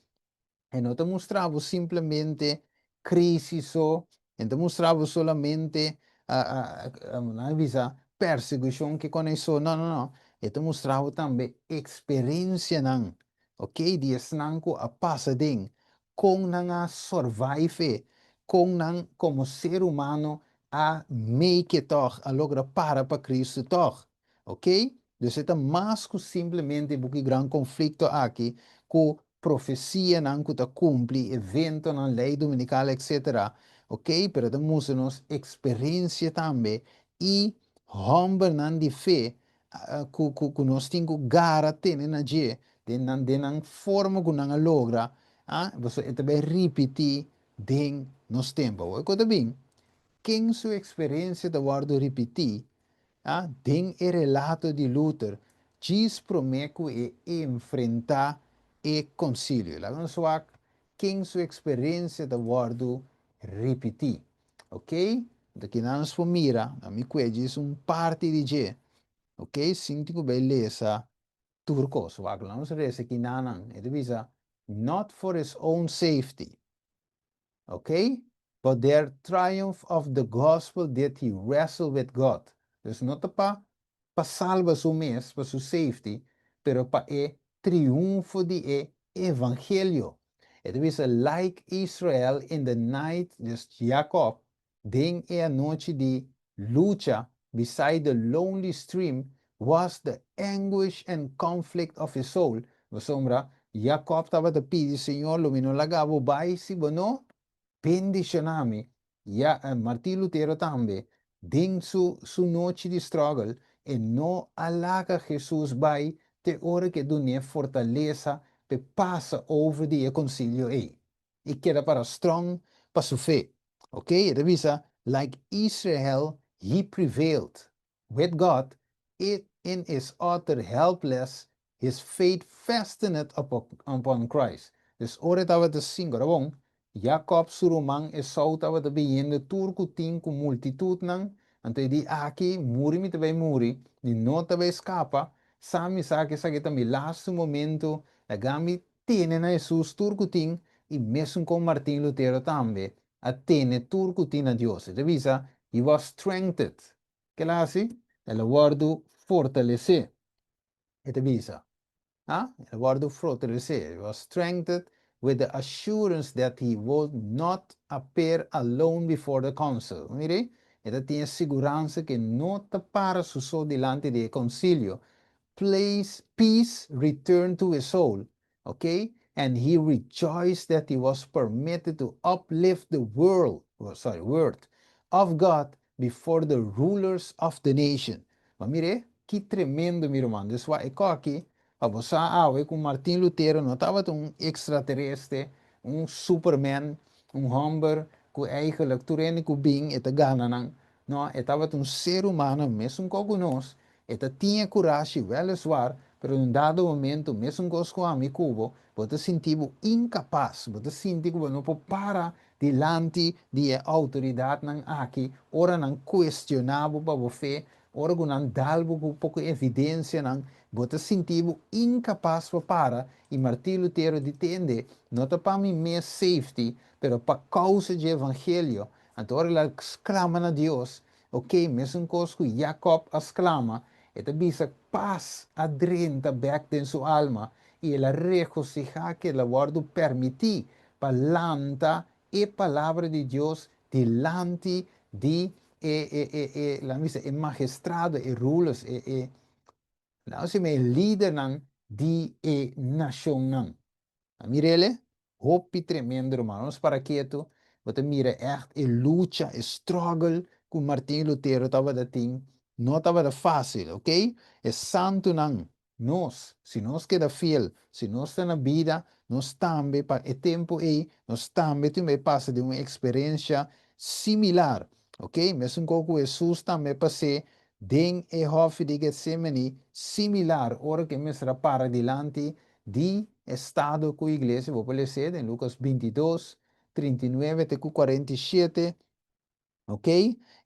E no ta mustra bo simplemente crisis so, e no ta mustra bo solamente nan a bisa persecucion ke con so, no, no, no, e ta mustra bo tambe experiencianan, ok, di esnan cu a pasa den, con nan a survive e, con nan como ser humano a make it tog, a logra para pa Cristo tog, ok. Dus e ta mas cu simplemente e buki Gran Conflicto aki cu profesianan ku ta kumpli, eventonan, lei dominikal etc. Ok, pero ta mustra nos eksperensia tambe i hòmbernan di fe ku nos tin ku gara tene na dje den nan den nan forma ku nan a logra, ah, pasobra e ta bai ripití den nos tempu. Awor ku ta bin, ken su eksperensia ta wòrdu ripití A Den e relato di Luther, djis promé ku e enfrentá e konsilio. Laga nos wak ken su eksperensia ta wòrdu ripití. Ok, anto kinan nos por mira, na mi kue djis un parti di dje. Ok, sinti ku bai lesa tur kos. Wak, laga nos resa kinanan. E ta bisa, Not for his own safety. Ok? But the triumph of the gospel did he wrestle with God. Dus no ta pa salba su mes, pa su safety, pero pa e triunfo di e evangelio. E ta bisa like Israel in the night, dus Jacob, den e anochi di lucha beside the lonely stream was the anguish and conflict of his soul. Pasobra, Jacob tabata pidi Señor, lo mi no laga bo bai si bo no bendishoná mi. Ya, Martin Lutero tambe, den su nochi di struggle, e no a laga Jesus bai te ora ku e dun'é fortalesa pa pasa over di e konsilio ei. I keda para strong pa su fe. Ok, e ta bisa, like Israel, he prevailed with God, it in his utter helpless, his faith fastened upon Christ. Dus ora tabata sinti, bon, Jacob su ruman Esau tabata biniendo tur ku tin ku multitutnan, anto e di aki, muri mi ta bai muri, mi no ta bai skapa, sa mi sa ku esaki ta mi laatste momento, laga mi tene na Jesus tur ku tin, i mesun ku Martin Lutero tambe, a tene tur ku tin na Dios. E ta bisa, he was strengthened. Kiko el a hasi? El a wòrdu fortalesé. E ta bisa. Ah? El a wòrdu fortalesé. He was strengthened with the assurance that he would not appear alone before the council. Mira, e tin siguransa ku e no ta para su so dilanti di konsilio. Place, peace returned to his soul. Okay? And he rejoiced that he was permitted to uplift the world, oh, sorry, word of God before the rulers of the nation. Ma mira, ki tremendo, mi ruman. Dus wak aki, bo sa awe ku Martin Lutero no tabata un ekstraterestre, un superman, un hòmber ku eigenlijk tur hende ku bin e ta gana nan. No, e tabata un ser humano, mesun ku nos, e tabatin kurashi, weliswaar, pero en un dado momento, mesun kos ku ami ku bo, bo ta sinti bo inkapas, bo ta sinti ku no por para dilanti di outoridatnan aki, ora nan kuestioná bo pa bo fe, ora ku nan dal bo ku poko evidensianan, bo ta sinti bo inkapas pa para, i Martin Lutero di tende, no ta pa mi mes safety, pero pa kousa di evangelio. Anto el a sklama na Dios, ok, mesun kos ku Jacob a sklama, e ta bisa pas a drenta bèk den su alma, i el a regosihá ku el a wòrdu permití pa lanta e palabra di Dios dilanti di e, laga bisa, e magistrado, e rulers, e nou si e lidernan di e nashonnan. Mir'é, hopi tremendo, ruman. Nos para ketu, bo ta mira echt e lucha, e struggle ku Martin Lutero tabatin, no tabata fásil, ok? E santunan, nos, si nos keda fiel, si nos ta na bida, nos tambe, pa e tempu ei, nos tambe tambe pasa den un eksperensia similar, ok? Mesun ku Jesus tambe a pasa den e hòfi di Getsemane, similar, ora ku e mester a para dilanti di estado ku iglesia, bo por lesa den Lucas 22, 39 te 47, ok?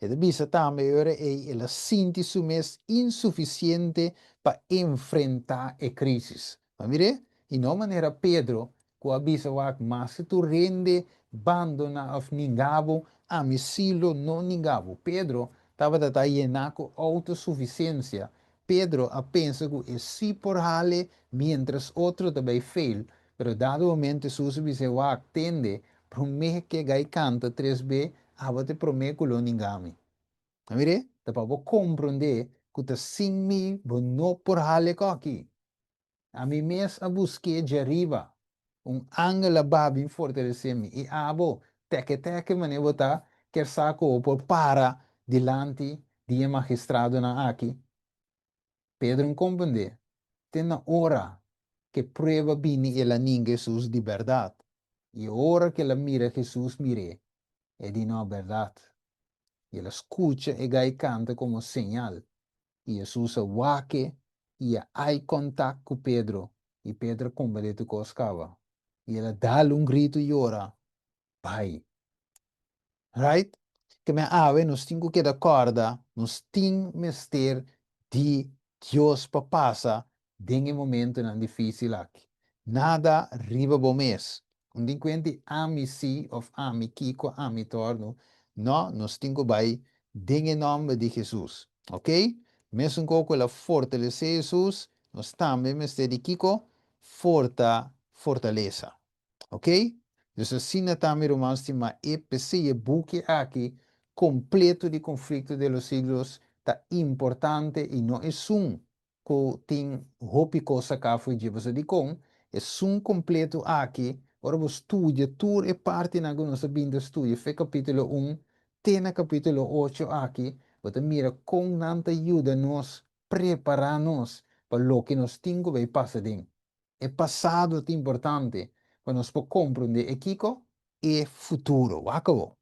E ta bisa tambe ora ei el a sinti su mes insufisiente pa enfrentá e krísis. Ma mira, i no manera Pedro, ku a bisa wak maske tur hende bandoná òf ninga bo, ami sí lo no ninga bo. Pedro tabata yená ku outosufisiensia. Pedro a pensa ku e sí por hal'é mientras otro ta bai fail, pero dado momento Jesus a bisa wak tende, promé ku gai kanta 3B, abo ta promé ku lo ninga mi. Mira, ta pa bo komprondé ku ta sin mi bo no por hal'e koki. Ami mes a busk'é djariba. Un angel a baha bin fortalesé mi. I abo, teke teke manera bo ta, ke sa ku bo por para dilanti di e magistradonan aki. Pedro a komprondé. Te na ora ku prueba bini el a ninga Jesus di bèrdat. I ora ku el a mira Jesus mir'é, e di no bèrdat. I el a skucha e gai kanta komo señal. I Jesus a wak e i a eye contact ku Pedro. I Pedro a komprondé tur kos kaba. I el a dal un gritu yora. Bai. Right? Ke men awe nos tin ku keda kòrda, nos tin mester di Dios pa pasa den e momentonan difísil aki. Nada riba bo mes. Un tin kuenta di ami si òf ami kiko, ami torno. No, nos tin ku bai den e nòmber di Hesus. Ok? Mesun kos ku el a fortalesé Hesus, nos tambe mester di kiko? Forta, fortalesa. Ok? Dus asina tambe, ruman stimá, e p'esei e buki aki kompleto di Conflicto de los Siglos ta importante i no esun ku tin hopi kos saká for dje. Pasobra dikon? Esun kompleto aki, ora bo studia tur e partinan ku nos a bin ta studia fe kapítulo 1 te na kapítulo 8 aki, bo ta mira kon nan ta yuda nos prepará nos pa loke nos tin ku bai pasa den. E pasado ta importante pa nos por komprondé e kiko? E futuro. Wak awor.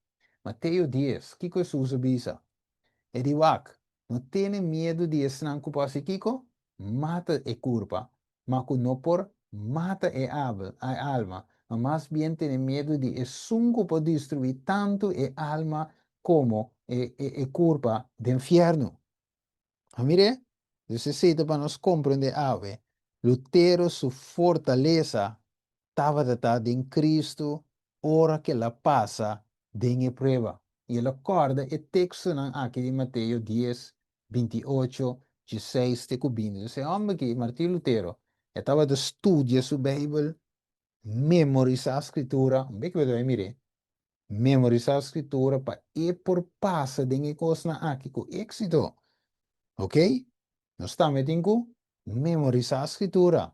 Mateo 10, kiko Hesus a bisa? E di, Wak, no tene miedu di esnan ku por hasi kiko? Mata e kurpa, ma ku no por mata e alma, ma mas bien tene miedu di esun ku por destruí tantu e alma komo e kurpa den fièrnu. A mir'é? Dus esei ta pa nos komprendé awe, Lutero su fortalesa tabata ta den Kristu ora ku el a pasa den e prueba. I el a kòrda e tekstonan aki di Mateo 10, 28, 16 te ku 20. Dus e hòmber aki, Martin Lutero, e tabata studia su Beibel, memorisá Skritura. Un bek bo ta bai mir'é. Memorisá Skritura pa e por pasa den e kosnan aki ku éksito. Ok? Nos tambe tin ku memorisá Skritura.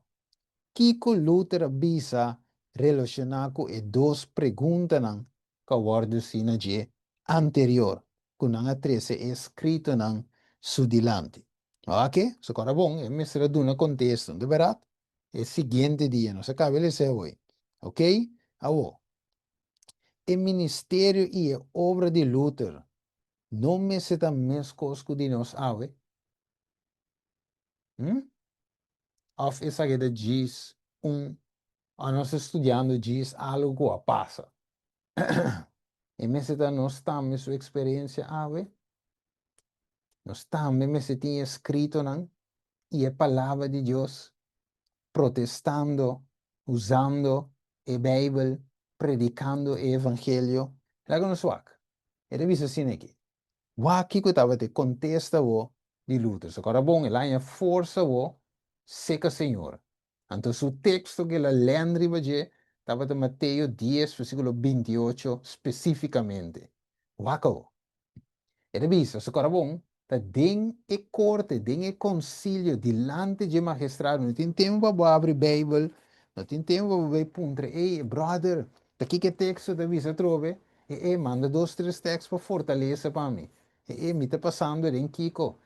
Kiko Luther a bisa relashoná ku e dos preguntanan ku a wòrdu hasi na dje anterior ku nan a trese e eskritonan su dilanti? Oke, so kòrda bon, e mester a duna kontesta, no ta bèrdat? E siguiente dia, nos a kaba e lesa awor. Ok? Awor, e ministerio i e obra di Luther no mester ta meskos ku di nos awe? Hm? Òf esaki ta djis un, òf nos ta studiando djis algu ku a pasa? E mester ta nos tambe su eksperensia awe? Nos tambe mester tin e eskritonan i e Palabra di Dios protestando, usando e Beibel, predikando e Evangelio. Laga nos wak. E ta bisa asina aki. Wak kiko tabata e kontesta bo di Luther. So kòrda bon, el a haña forsa bo seka Señor. Anto su teksto ku el a lèn riba dje tabata Mateo 10 versíkulo 28 spesífikamente. Wak awo. E ta bisa, Su kòrda bon, ta den e korte, den e konsilio, dilanti dje magistrado. No tin tempu pa bo abri Beibel, no tin tempu pa bo bai puntra, "Ey, brother, ta kiko e teksto ta bisa atrobe? E, e, manda dos, tres tekst pa fortalesa pa mi. E, e, mi ta pasando den kiko."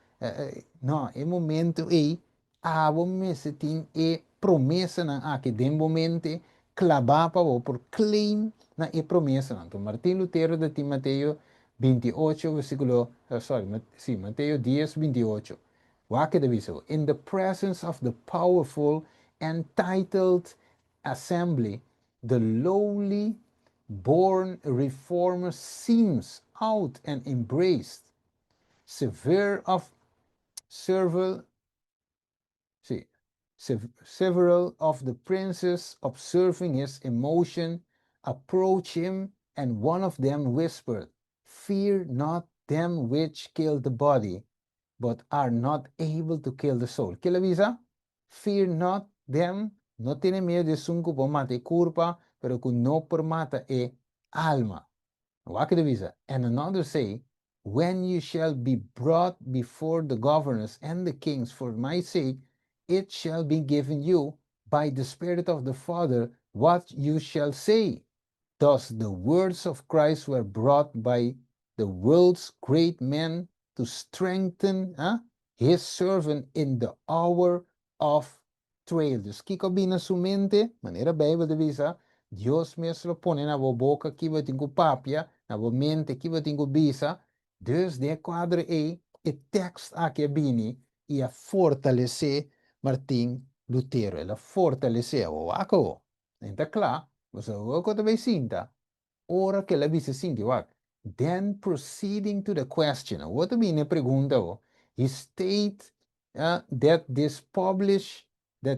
No, e momento ei, abo mester tin e promesanan aki den bo mente klabá pa bo por claim na e promesanan. Anto Martin Lutero ta tin Mateo 28 versíkulo, sorry, sí, Mateo 10, 28. Wak e ta bisa bo: "In the presence of the powerful and titled assembly, the lowly born reformer seems out and embraced. Severe of several, sí, several of the princes, observing his emotion, approached him, and one of them whispered, 'Fear not them which kill the body, but are not able to kill the soul.'" Kiko el a bisa? Fear not them, no tene miedu di esun ku por mata e kurpa, pero ku no por mata e alma. Wak e ta bisa: "And another say, 'When you shall be brought before the governors and the kings for my sake, it shall be given you by the Spirit of the Father what you shall say.' Thus the words of Christ were brought by the world's great men to strengthen his servant in the hour of trial." Dus kiko bini na su mente, manera Beibel ta bisa, Dios mes lo pone na bo boka ki bo tin ku papia, na bo mente ki bo tin ku bisa. Dus den e kuadro ei, e tekst aki a bini i a fortalesé Martin Lutero. El a fortalesé. Awor wak awor. E ta kla, pasobra awor ku ta bai sinta, ora ku el a bisa sinti, wak: "Then proceeding to the question," awor ta bini e pregunta awor, "he state that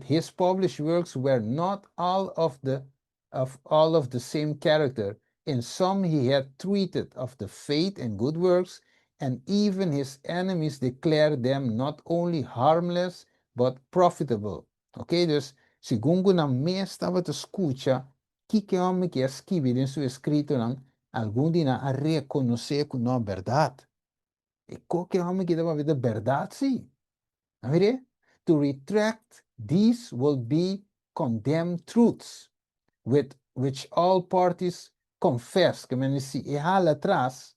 his published works were not all of the of all of the same character. In some he had treated of the faith and good works, and even his enemies declared them not only harmless, but profitable. Ok, dus segun ku nan mes tabata skucha kiko e hòmber aki a skibi den su eskritonan, algun di nan a rekonosé ku no, bèrdat. E kos ku e hòmber aki ta papia ta bèrdat sí. A mir'é? To retract these will be condemn truths with which all parties confess. Ke men si e hala atras,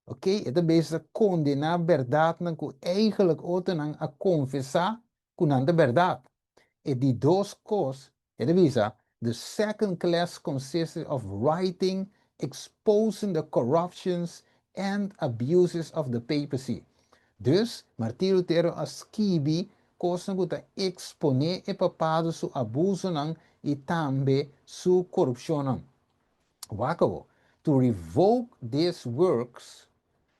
ok, e ta bezig ta kondená bèrdatnan ku eigenlijk otronan a konfesá ku nan ta bèrdat. E di dos kos, e ta bisa, the second class consisted of writing exposing the corruptions and abuses of the papacy. Dus, Martin Lutero a skibi kosnan ku ta eksponé e papado su abusonan i tambe su korupshonnan. Wak awor, To revoke these works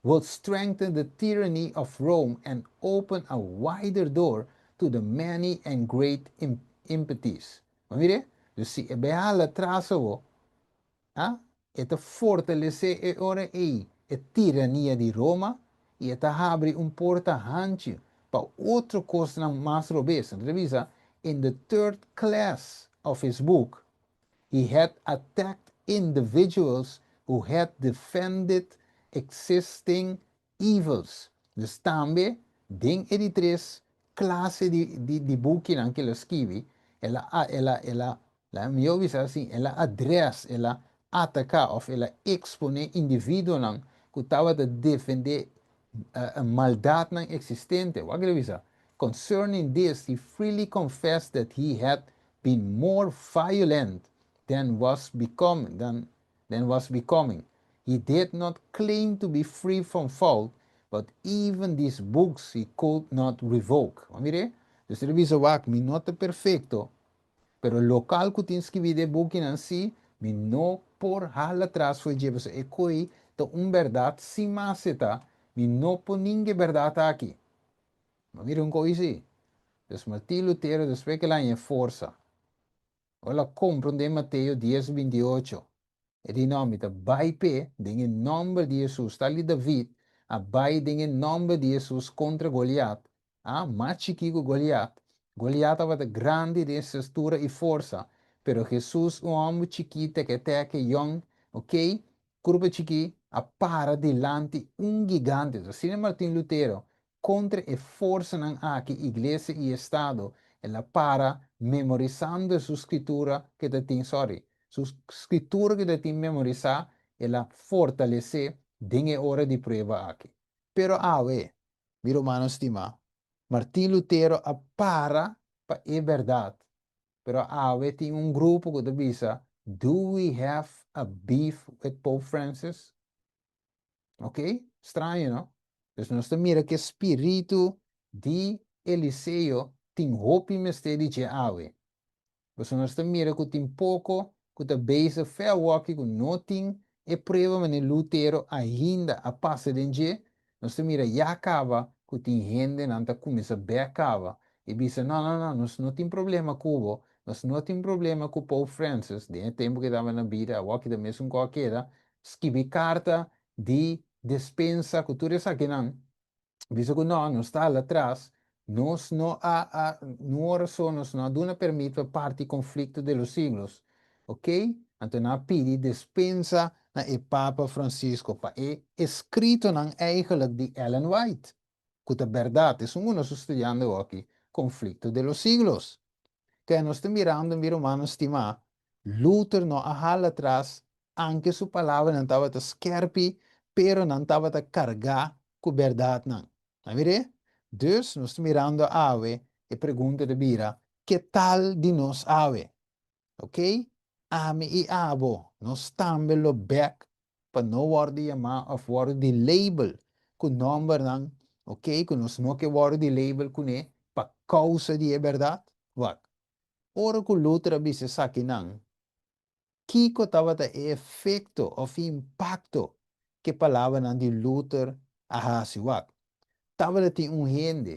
would strengthen the tyranny of Rome and open a wider door to the many and great impities. Bo mira? Dus si e bai hala atras awor, a, e ta fortalesé e ora ei e tirania di Roma i e ta habri un porta hanchi pa otro kosnan mas robes. Anto ta bisa, In the third class of his book, he had attacked individuals who had defended existing evils. Dus tambe den e di tres klase di di di bukinan ku el a skibi, el a el a el a laga mi bisa asin, el a adrès, el a ataká òf el a eksponé individuonan ku tabata defendé maldatnan eksistente. Wak el a bisa, Concerning this he freely confessed that he had been more violent than was becoming, than, than was becoming. He did not claim to be free from fault, but even these books he could not revoke. Mire, dus el a bisa wak, mi no ta perfekto, pero lokual ku tin skibí den e bukinan sí, mi no por hala atras for dje, pasobra e koi ta un bèrdat sin mas e ta, mi no por ninga e bèrdat aki. Bo mira un koi sí. Dus Martin Lutero despues ku el a haña e forsa, ora el a komprondé Mateo dies 28, e di, No, mi ta bai p'e den e nòmber di Hesus. Tal di David a bai den e nòmber di Hesus kontra Goliat, a, mas chikí ku Goliat. Goliat tabata grandi den estatura i forsa, pero Hesus, un hòmber chikí, tèkè-tèkè, yòn, okey, kurpa chikí, a para dilanti un gigante. Asina Martin Lutero Kontra e forsanan aki, iglesia i estado, el a para memorisando su skritura ke ta tin, sorry, su skritura ke ta tin memorisá, el a fortalesé den e ora di prueba aki. Pero awe, mi rumannan stimá, Martin Lutero a para pa e bèrdat, pero awe tin un grupo ku ta bisa, Do we have a beef with Pope Francis? Ok? Straño, no? Dus nos ta mira ku e spiritu di Eliseo tin hopi mester di dje awe. Pasobra nos ta mira ku tin poko ku ta bezig fe awoki ku no tin e prueba manera Lutero ainda a pasa den dje. Nos ta mira ya kaba ku tin hendenan ta kuminsá bek kaba i bisa, No, no, no, nos no tin problema ku bo, nos no tin problema ku Pope Francis, den e tempu ku e tabata na bida, awoki ta mesun ku a keda, skibi karta di despensa ku tur esakinan, bisa ku no, nos ta hala atras, nos no a a no ora so nos no a duna permit pa parti konflikto de los siglos, ok? Anto nan a pidi despensa na e Papa Francisco pa e eskritonan eigenlijk di Ellen White, ku ta bèrdat, esun ku nos ta studiando awoki, Konflikto de los siglos. Kaya nos ta mirando, mi rumannan stimá, Luther no a hala atras Anke su palabranan tabata skerpi, pero nan tabata kargá ku bèrdatnan. A mir'é? Dus, nos ta mirando awe, e pregunta ta bira, Ke tal di nos awe? Oké? Ami i abo, nos tambe lo bèk pa no wòrdu yamá òf wòrdu di label ku nòmbernan, oké, ku nos no ke wòrdu di label kuné pa kousa di e bèrdat? Wak. Ora ku Luther a bisa esakinan, Kiko tabata e efekto òf impakto ku e palabranan di Luther a hasi? Wak, tabata tin un hende,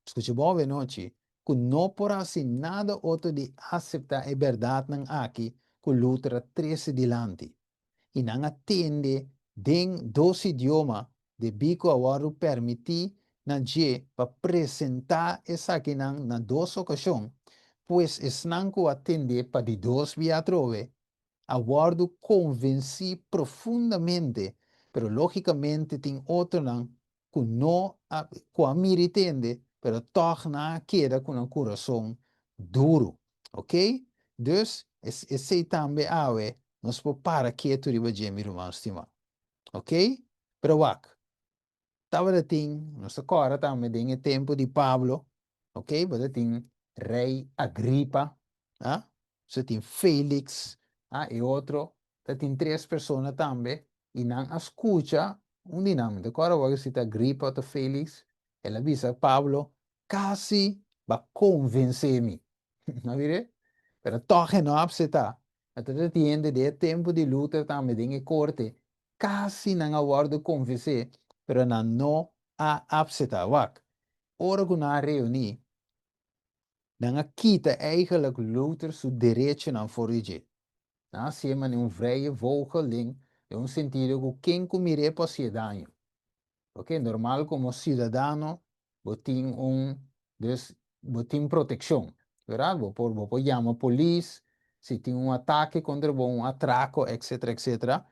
skucha bon awenochi, ku no por hasi nada otro di aseptá e bèrdatnan aki ku Luther a trese dilanti, i nan a tende den dos idioma debí ku a wòrdu pèrmití na dje pa presentá esakinan na dos okashon, pues esnan ku a tend'é pa di dos bia atrobe a wòrdu konvensí profundamente, pero lógikamente tin otronan ku no a ku a mira i tende, pero tòg nan a keda ku nan kurason duru. Ok? Dus, esei tambe awe nos por para ketu riba dje, mi ruman stimá. Ok? Pero wak, tabata tin, nos ta kòrda tambe den e tempu di Pablo, ok, bo ta tin rei Agripa, ah, bo tin Felix, ah, e otro, ta tin tres persona tambe, i nan a skucha un di nan, mi ta kòrda awor si ta Agripa o ta Felix, el a bisa Pablo, kasi bo a konvensé mi. No mir'é? Pero tòg e no a apsetá. Anto ta tin hende den e tempu di Luther tambe den e korte, kasi nan a wòrdu konvensé, pero nan no a apsetá. Wak, ora ku nan a reuní, nan a kita eigenlijk Luther su derechonan for di dje. Nan a hasié manera un vrije vogel den un sentido ku ken ku mir'é por hasié daño. Ok, normal komo siudadano bo tin un, dus bo tin protekshon, verdad? Bo por bo por yama polis si tin un atake kontra bo, un atrako, etcetera, etcetera.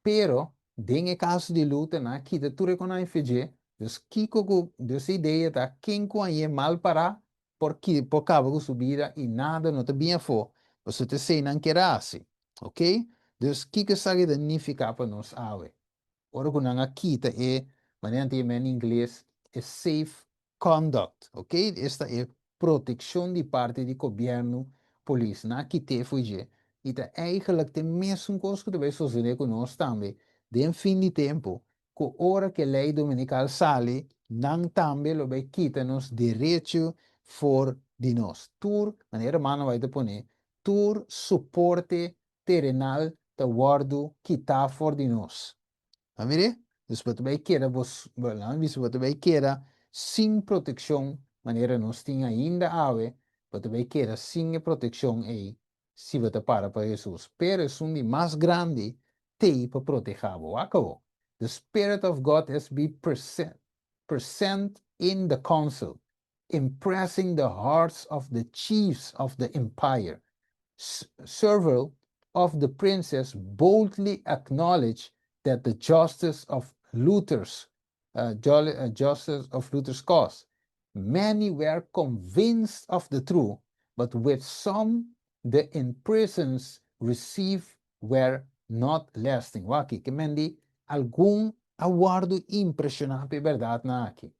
Pero den e kaso di Luther nan a kita tur e ku nan a infligé, dus kiko ku, dus e idea ta ken ku a yé mal pará por ki por kaba ku su bida i nada no ta bin afó, pasobra ta esei nan kier a hasi. Ok, dus kiko esaki ta nifiká pa nos awe? Ora ku nan a kita e, manera nan ta yama en ingles, e safe conduct, ok, esta e protekshon di parti di gobièrnu, polis, nan a kit'é fo'i dje. I ta eigenlijk ta e mesun kos ku ta bai sosodé ku nos tambe den fin di tempu, ku ora ku e lei dominikal sali, nan tambe lo bai kita nos derecho for di nos. Tur, manera hermano White ta pone, tur soporte terenal ta wòrdu kitá for di nos. A mir'é? Dus bo ta bai keda bo, laga mi bisa, bo ta bai keda sin protekshon manera nos tin ainda awe, bo ta bai keda sin e protekshon ei si bo ta para pa Hesus. Pero esun di mas grandi t'ei pa protehá bo. Wak awor. The Spirit of God has be present in the council, impressing the hearts of the chiefs of the empire. Several of the princes boldly acknowledge that the justice of Luther's justice of Luther's cause. Many were convinced of the truth, but with some the impressions received were not lasting. Wak aki, ke men di algun a wòrdu impreshoná pa e bèrdatnan aki.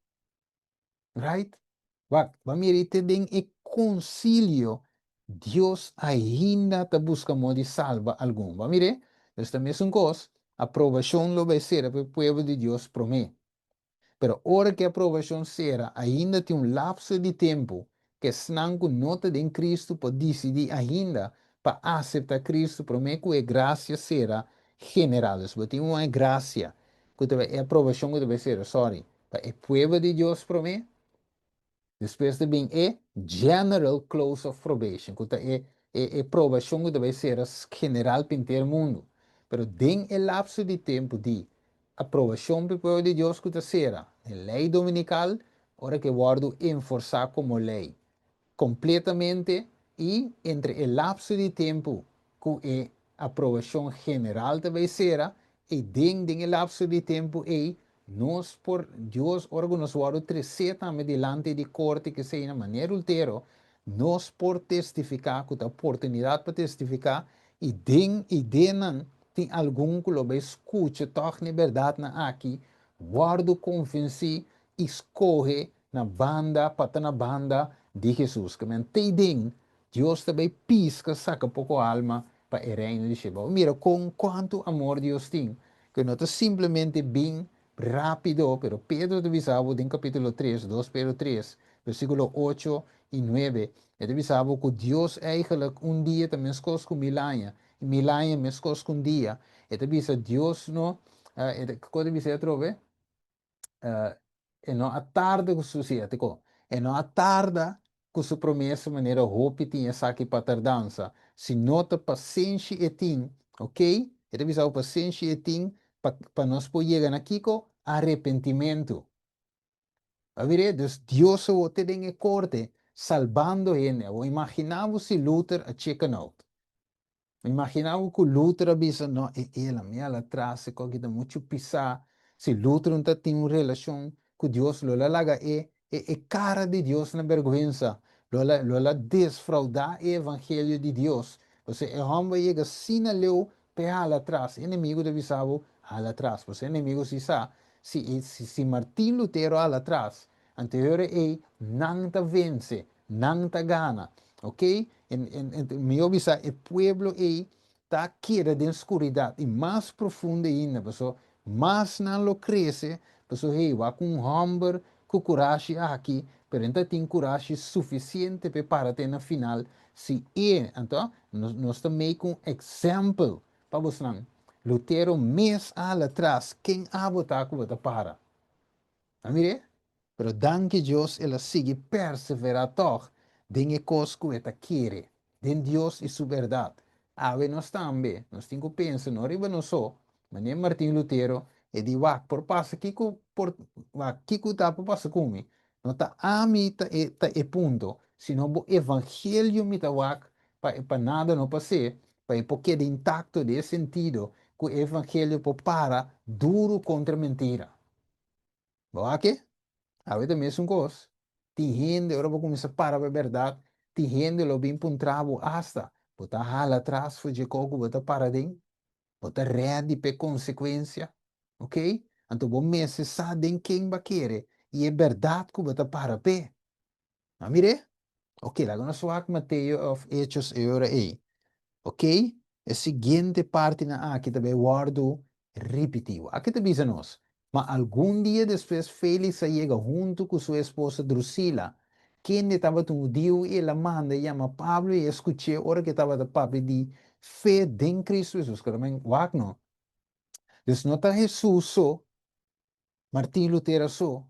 Right? Wak, bo a mira te den e konsilio Dios ainda ta buska modo di salba algun. Bo a mir'é? Dus ta mesun kos, aprobashon lo bai sera pa e pueblo di Dios promé. Pero ora ku e aprobashon sera, ainda tin un lapso di tempu ku esnan ku no ta den Kristu por disidí ainda pa aseptá Kristu promé ku e grasia sera general. Dus bo tin un grasia ku ta bai, e aprobashon ku ta bai sera, sorry, pa e pueblo di Dios promé, despues ta bin e general close of probation, ku ta e e probashon ku ta bai sera general pa henter mundu. Pero den e lapso di tempu di aprobashon pa e pueblo di Dios ku ta sera, e lei dominikal, ora ku e wòrdu enforsá komo lei kompletamente i entre e lapso di tempu ku e aprobashon general ta bai sera, i den den e lapso di tempu ei nos por, Dios, ora ku nos wòrdu tresé tambe dilanti di korte kesei na manera ultero, nos por testifiká ku ta oportunidat pa testifiká, i den i den nan tin algun ku lo bai skucha tòg na e bèrdatnan aki, wòrdu konvensí i skohe na banda pa ta na banda di Hesus. Ke men tei den, Dios ta bai piska saka poko alma pa e reino di shelu. Bo mira kon kuantu amor Dios tin, ku no ta simplemente bin rápido, pero Pedro ta bisa bo den kapítulo tres, dos Pedro tres, versíkulo ocho i nuebe, e ta bisa bo ku Dios eigenlijk un dia ta meskos ku mil aña, i mil aña meskos ku un dia. E ta bisa Dios no, e ta, kiko ta bisa atrobe? E no a tarda ku su, sí, e no a tarda. ku su promesa manera hopi tin esaki pa tardansa, sino ta pasenshi e tin, ok, e ta bisa bo pasenshi e tin pa pa nos por yega na kiko? Arepentimentu. A mir'é? Dus Dios awor te den e korte salbando hende. Awor imagina bo si Luther a chicken out. Imagina bo ku Luther a bisa, No, e el a mi al atras, e koki ta muchu pisá. Si Luther no ta tin un relashon ku Dios, lo el a laga e e e kara di Dios na bèrgwensa. Lo el a lo el a desfraudá e evangelio di Dios. Pasobra e hòmber a yega asina leu p'e hala atras. E enemigu ta bisa bo, Hala atras. Pasobra e enemigu si sa, si e si si Martin Lutero hala atras, anto e ora ei nan ta vense. Nan ta gana. Ok? En, en, en, mihó bisa e pueblo ei ta keda den skuridat i mas profundo ainda, paso mas nan lo krese, paso hey, wak un hòmber ku kurashi aki, pero e ta tin kurashi sufisiente p'e para te na final, si e, anto, nos, nos ta make un example pa bosnan. Lutero mes a hala tras, ken abo ta ku bo ta para? A mir'é? Pero danki Dios el a sigui perseverá tòg den e kos ku e ta kere, den Dios i su bèrdat. Awe nos tambe, nos tin ku pensa no riba nos so, manera Martin Lutero, e di, Wak, por pasa kiko por, wak, kiko ta por pasa ku mi? No ta ami ta e ta e punto, sino bo evangelio mi ta wak pa pa nada no pas'é, pa e por keda intakto den e sentido ku e evangelio por para duru kontra mentira. Bo wak e? Awe ta mesun kos. Tin hende ora bo kuminsá para pa e bèrdat, tin hende lo bin puntra bo asta, Bo ta hala atras for dje kos ku bo ta para den? Bo ta rèdi pa e konsekuensia? Ok? Anto bo mester sa den ken bo a kere i e bèrdat ku bo ta para p'e. A mir'é? Ok, laga nos wak Mateo òf Hechos e ora ei. Ok, e siguiente partinan aki ta bai wòrdu ripití. Wak e ta bisa nos, Ma algun dia despues Félix a yega huntu ku su esposa Drusila, kende tabata un hudiu, i el a manda yama Pablo i a skuch'é ora ku e tabata papia di fe den Kristu Hesus. Kòrda men, wak no. Dus no ta Hesus so, Martin Lutero so,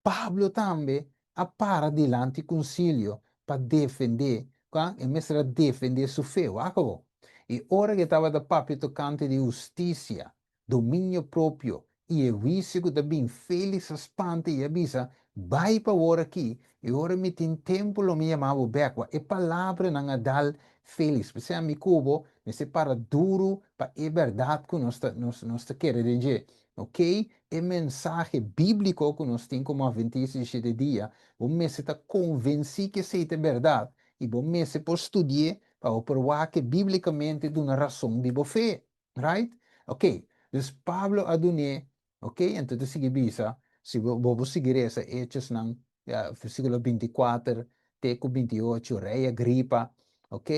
Pablo tambe a para dilanti kunsilio pa defendé, kua? E mester a defendé su fe, wak awor. I ora ku e tabata papia tokante di hustisia, dominio propio i e huisio ku ta bin, Félix a spanta i a bisa, Bai pa awor aki, i ora mi tin tempu lo mi yama bo bèk. Wak, e palabranan a dal Félix. P'esei ami ku bo mester para duru pa e bèrdat ku nos ta nos nos ta kere den dje. Ok, e mensahe bíbliko ku nos tin komo Atventista di Shete Dia, bo mester ta konvensí ku esei ta e bèrdat i bo mester por studi'é pa bo por wak bíblikamente duna rason di bo fe. Right? Ok, dus Pablo a dun'é, ok, anto ta sigui bisa, si bo bo por sigui resa Hechosnan, versíkulo 24 te ku 28, Rei Agripa, ok,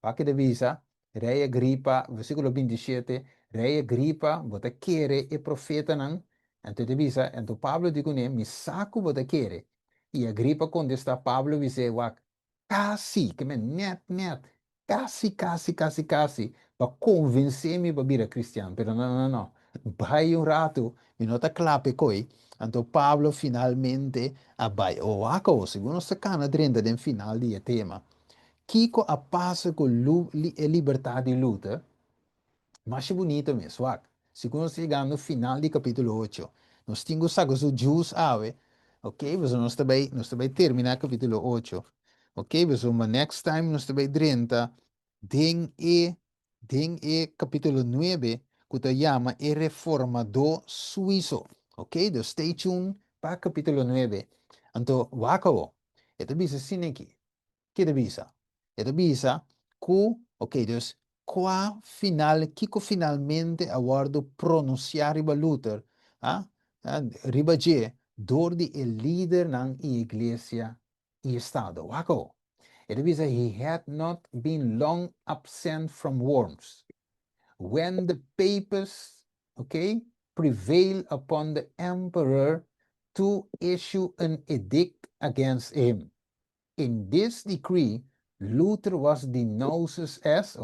wak e ta bisa, Rei Agripa, versíkulo 27, Rei Agripa, bo ta kere e profetanan? Anto e ta bisa, anto Pablo di kuné, Mi sa ku bo ta kere. I Agripa kontestá Pablo bis'é, Wak, kasi, ke men nèt nèt, kasi kasi kasi kasi, bo a konvensé mi pa bira kristian, pero no no no, bai un ratu, mi no ta kla p'e koi. Anto Pablo finalmente a bai. O wak awor, segun nos ta kana drenta den final di e tema, Kiko a pasa ku e libertat di Luther? Masha bunita mes, wak. Sigun nos ta yegando final di kapítulo ocho, nos tin ku saka su juice awe, ok, pasobra nos ta bai, nos ta bai terminá kapítulo ocho, ok, pasobra next time nos ta bai drenta den e, den e kapítulo nuebe ku ta yama e reformadó suiso, ok, dus stay tuned pa kapítulo nuebe. Anto, wak awo, e ta bisa asina aki. Ke ta bisa? E ta bisa ku, ok, dus kua final, kiko finalmente a wòrdu pronunsiá riba Luther, a, riba dje, dor di e lidernan i iglesia i estado. Wak awo. E ta bisa, He had not been long absent from Worms, when the papists, ok, prevailed upon the emperor to issue an edict against him. In this decree, Luther was denounced as,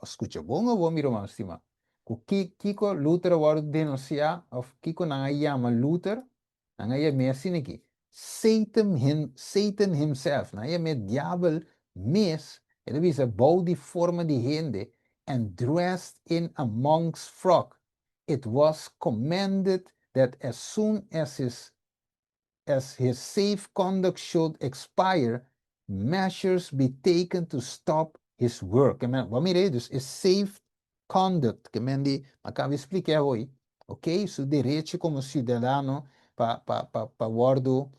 scucha bon awor mi ruman stima, cu ki kico Luther a wordo denuncia of kico nan a yama Luther, nan a yam'e asina aki, Satan him, Satan himself, nan a yam'é diabel mes, e ta bisa bou di forma di hende, and dressed in a monk's frock, it was commanded that as soon as his as his safe conduct should expire, measures be taken to stop his work. Ke men, bo mira ei, dus e safe conduct, ke men di, mi a kaba di splika awor, ok, su derecho komo siudadano pa pa pa pa wòrdu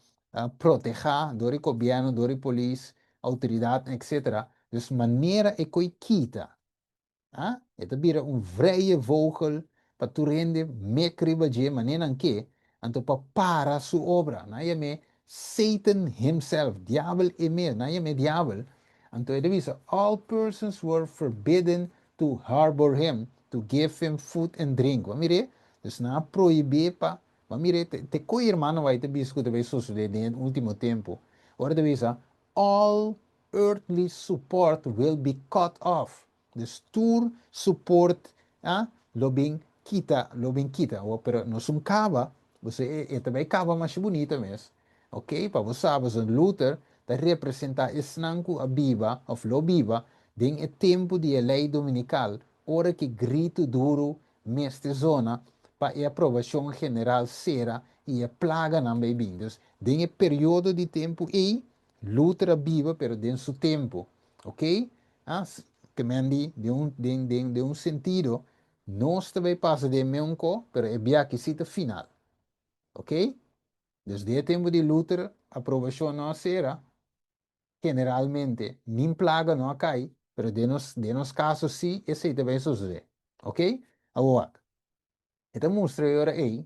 protehá dor di gobièrnu, dor di polis, outoridatnan, etsetera. Dus manera e koi kita, A E ta bira un vrije vogel pa tur hende mek riba dje manera nan ke, anto pa para su obra. Nan yam'é Satan himself, diabel e mes, nan yam'é diabel. Anto e ta bisa, All persons were forbidden to harbor him, to give him food and drink. Bo a mir'é? Dus nan a prohib'é pa, bo a mir'é? Te koe hermano bai ta bisa ku ta bai sosodé den e ultimo tempu. Ora ta bisa, All earthly support will be cut off. Dus tur support a lo bin kita, lo bin kita. Awor, pero nos un kaba, bo e, e ta bai kaba masha bunita mes. Ok, pa bo sa, pasobra Luther ta representa esnan ku a biba of lo biba den e tempu di e lei dominikal, ora ki gritu duru mester zona pa e aprobashon general sera i e plaganan bai bin. Dus, den e periodo di tempu ei, Luther a biba pero den su tempu. Ok? Ah, ke men di, den un, den, den, den un sentido, nos ta bai pasa den meun ko, pero e biaha si ta final. Ok? Dus den e tempu di Luther, aprobashon no a sera, generalmente, nin plaga no a kai, pero den nos, den nos kaso si, esei ta bai sosodé. Ok? Awor wak. E ta mustra e ora ei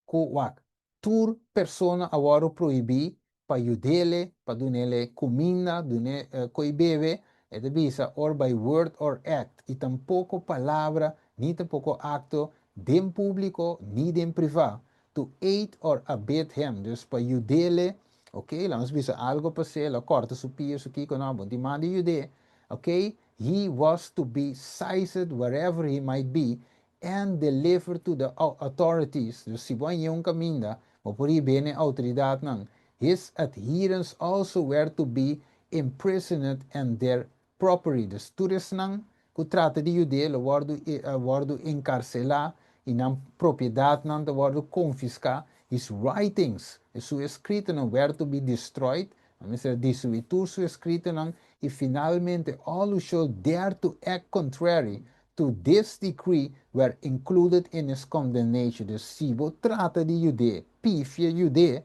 ku wak, tur persona a wòrdu prohibí pa yud'ele, pa dun'ele kuminda, dun'e koi bebe, e ta bisa or by word or act, i tampoko palabra ni tampoko akto den públiko ni den privá, to aid or abet him, dus pa yud'ele, ok, laga nos bisa algu pas'é, lo kòrta su pia, su kiko, no, bo tin manda yud'é, ok, he was to be seized wherever he might be, and delivered to the authorities, dus si bo a ñe un caminda, bo por hib'é n'e autoridadnan, his adherents also were to be imprisoned and their property, dus tur esnan cu trata di yud'é lo wordo wordo encarcelá y nan propiedadnan ta wordo confiscá, his writings, su escritonan, were to be destroyed, nan mester a destruí tur su escritonan, y finalmente all who should dare to act contrary To this decree were included in his condemnation, dus si bo trata di yud'é, pifia yud'é,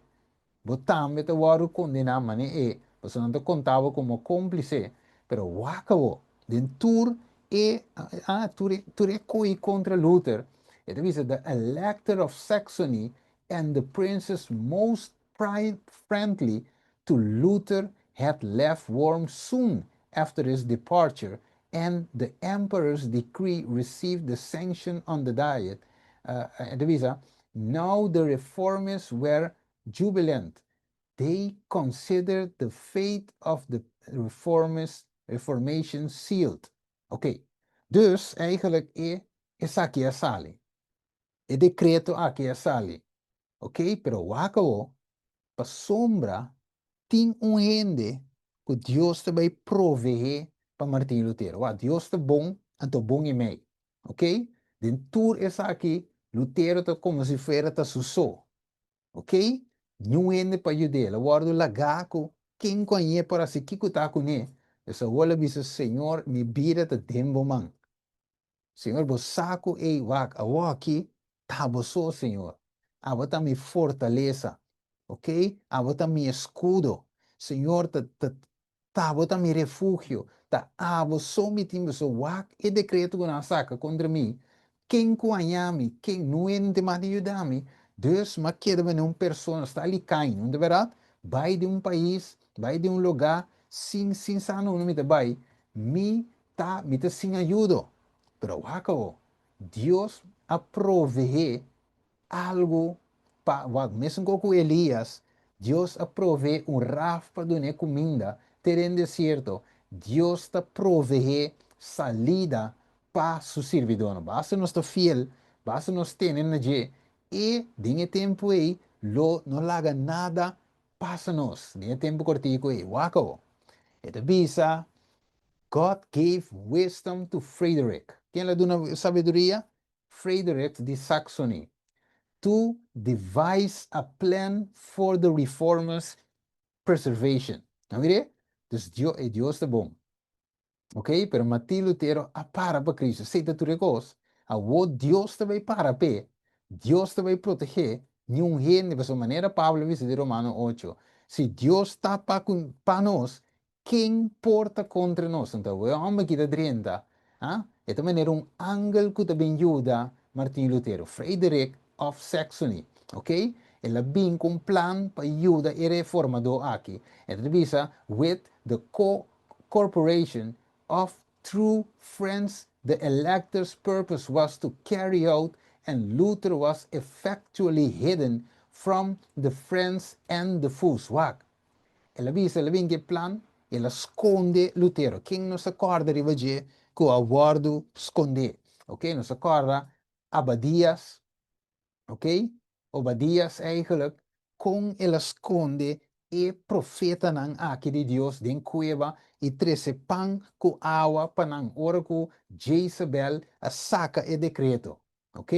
bo tambe ta wòrdu kondená manera e, pasobra nan ta konta bo komo kómplise. Pero wak awor, den tur e, ah, tur e, tur e koi kontra Luther, e ta bisa, The elector of Saxony and the princes most friendly to Luther had left Worms soon after his departure and the emperor's decree received the sanction on the diet. E ta bisa, Now the reformists were jubilant. They considered the fate of the reformist reformation sealed. Ok, dus eigenlijk e esaki a sali. E decreto aki a sali. Ok, pero wak awo, pasobra tin un hende ku Dios ta bai proveé pa Martin Lutero. Wak, Dios ta bon, anto bon i mei. Ok, den tur esaki Lutero ta komo si fuera ta su so. Ok, niun hende pa yud'é. El a wòrdu lagá ku ken ku a ñe por hasi kiko ta kuné. Pues awor el a bisa, Señor, mi bida ta den bo man. Señor, bo sa ku ei wak awoki ta bo so, Señor. Abo ta mi fortalesa, ok? Abo ta mi eskudo. Señor, ta, ta, ta bo ta mi refugio. Ta abo so mi tin boso. Wak e dekreto ku nan a saka kontra mi. Ken ku haña mi? Ken? No hende mas di yuda mi. Dus m'a keda bene un persona, sta li kain, no ta bèrdat? Bai den un pais, bai den un lugá, sin, sin sa na unda mi ta bai. Mi Ta, mi ta sin ayudo. Pero wak awo, Dios a proveé algu pa, wak, mesun ku ku Elias, Dios a proveé un raf pa dun'é kuminda te den desierto. Dios ta proveé salida pa su sirbidónan. Basta nos ta fiel, basta nos tene na dje, e den e tempu ei lo no laga nada. pasa nos den e tempu kortiku ei. Wak awo. E ta bisa, God gave wisdom to Frederick. Ken el a duna sabiduria? Frederick di Saxony. To devise a plan for the reformers' preservation. Nan mir'é? Dus Dio, e Dios ta bon. Ok, pero Martin Lutero a para pa Cristo. Esei ta tur e kos. Awor Dios ta bai para p'e. Dios ta bai proteg'é. Niun hende, pasobra manera Pablo a bisa den Romano ocho, si Dios ta pa ku pa nos, ken por ta kontra nos? Anto awor e hòmber aki ta drenta, ha? E ta manera un angel ku ta bin yuda Martin Lutero, Frederik of Saxony. Ok? El a bin ku un plan pa yuda e reformadó aki. E ta bisa, with the co corporation of true friends the elector's purpose was to carry out and Luther was effectually hidden from the friends and the foes. Wak! El a bisa, el a bin ku e plan, el a skonde Lutero. Ken nos a kòrda riba dje ku a wòrdu skondé? Ok, nos a kòrda Abadias, Ok, Obadias eigenlijk, kon el a skonde e profetanan aki di Dios den kueba i trese pan ku awa pa nan ora ku Jezabel a saka e dekreto. Ok,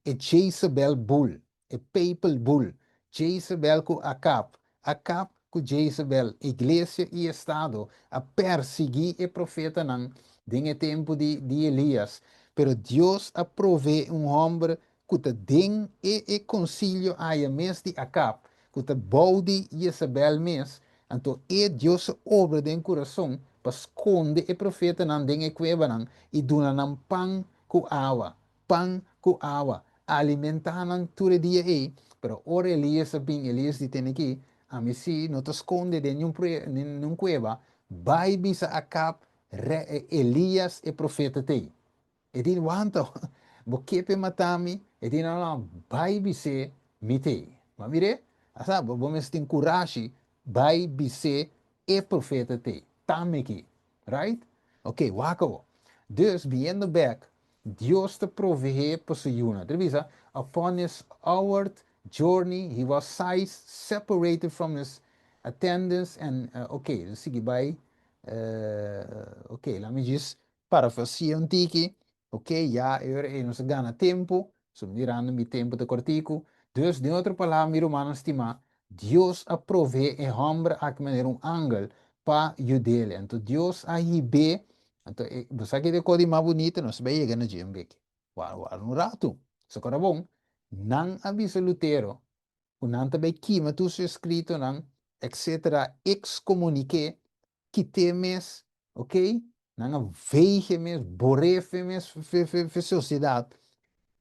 e Jezabel bull, e papal bull, Jezabel ku Akab, Akab ku Jezabel, iglesia i estado a persiguí e profetanan den e tempu di di Elias, pero Dios a proveé un hòmber ku ta den e e konsilio aya mes di Akab, ku ta bou di Jezabel mes, anto e Dios a obra den kurason pa skonde e profetanan den e kuebanan i duna nan pan ku awa. Pan ku awa, alimentá nan tur e dia ei. Pero ora Elías a bin, Elías di tene aki, Ami sí no ta skonde den niun niun kueba, bai bisa Akab, re Elías e profeta t'ei. E di, Wanta, bo ke p'e mata mi? E di, No, no, bai bis'é mi t'ei. Bo a mir'é? A sa, bo mester tin kurashi, bai bis'é e profeta t'ei. Tami aki. Right? Ok, wak awo. Dus, biniendo bek, Dios ta proveé pa su yunan. Ta bisa, Upon his outward journey he was sized, separated from his attendants and, ok, ta sigui bai, ok, laat mi djis parafrasia un tiki, ok, ya e ora ei nos a gana tempu, so mirando mi tempu ta kortiku. Dus, den otro palabra, mi rumannan stimá, Dios a proveé e hòmber aki manera un angel pa yud'el. Anto Dios a hib'é Anto e, bo sa ki ta e kos di mas bunita? Nos bai yega na dje un beki. Wara, wara un ratu. So kora bon, nan a bisa Lutero ku nan ta bai kima tur su eskritonan, etcetera, ekskomunik'é, kit'é mes, ok? Nan a veeg'é mes, bor'é fe mes fe fe fe sosiedat.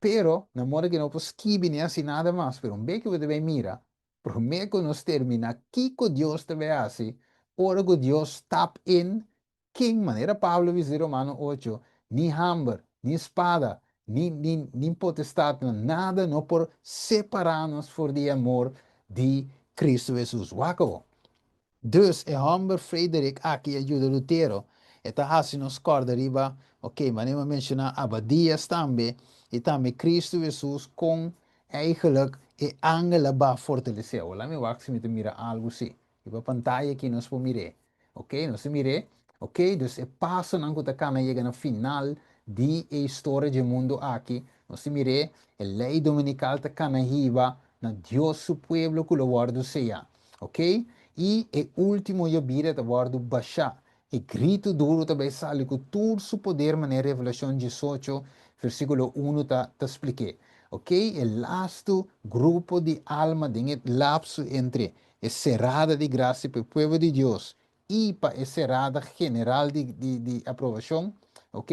Pero, na moda ke no por skibi ni hasi nada mas, pero un beki bo ta bai mira, promé ku nos terminá kiko Dios ta bai hasi ora ku Dios stap in Ken, manera Pablo a bisa den Romano ocho, ni hamber, ni spada, ni, ni, ni potestatnan, nada no por separá nos for di e amor di Cristo Hesus. Wak awor. Dus, e hòmber Frederik aki a yuda Lutero. E ta hasi nos kòrda riba, oké, manera mi a menshoná Abadías tambe, i tambe Cristo Hesus kon eigenlijk e angel a ba fortalesé. Awor, laat mi wak si mi ta mira algu si. Riba pantaya aki nos por mir'é. Ok, nos a mir'é. Ok, dus e pasonan ku ta kana yega na final di e historia dje mundu aki, nos a mir'é, e lei dominikal ta kana hiba na Dios su pueblo ku lo wòrdu seyá. Ok, i e último yobida ta wòrdu bashá. E gritu duru ta bai sali ku tur su poder manera Revelashon 18 versíkulo unu ta ta splik'é. Ok, e lastu grupo di alma den e lapso entre e serada di grasia pa e pueblo di Dios i pa e serada general di di di aprobashon, ok,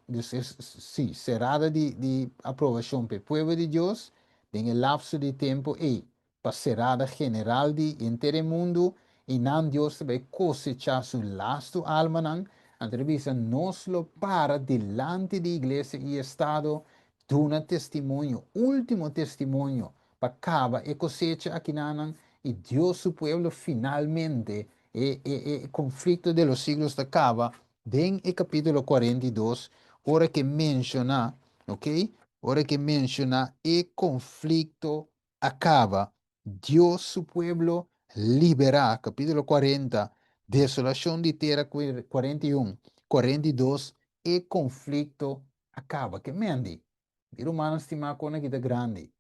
dus e si, serada di di aprobashon pa e pueblo di Dios den e lapso di tempu ei, pa serada general di henter e mundu, i nan Dios ta bai kosechá su lastu almanan, anto ta bisa, nos lo para dilanti di iglesia i estado, duna testimonio, último testimonio, pa kaba e kosecha akinanan i Dios su pueblo finalmente e e e konflikto de los siglos ta kaba den e kapitulo 42 ora ke menshoná ok ora ke menshoná e konflikto a kaba Dios su pueblo. liberá, kapítulo 40, desolashon di tera, 41, 42, e konflikto a kaba. Ke mendi? Mi rumannan stimá, kon aki ta grandi.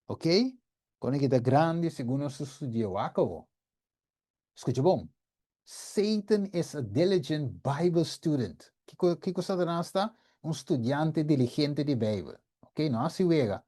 Ok? Kon aki ta grandi segun nos ta studia. Wak awo. Skucha bon. Satan is a diligent Bible student. Kiko, kiko Satanas ta? Un studiante diligente di Bijbel. Ok, no hasi wega.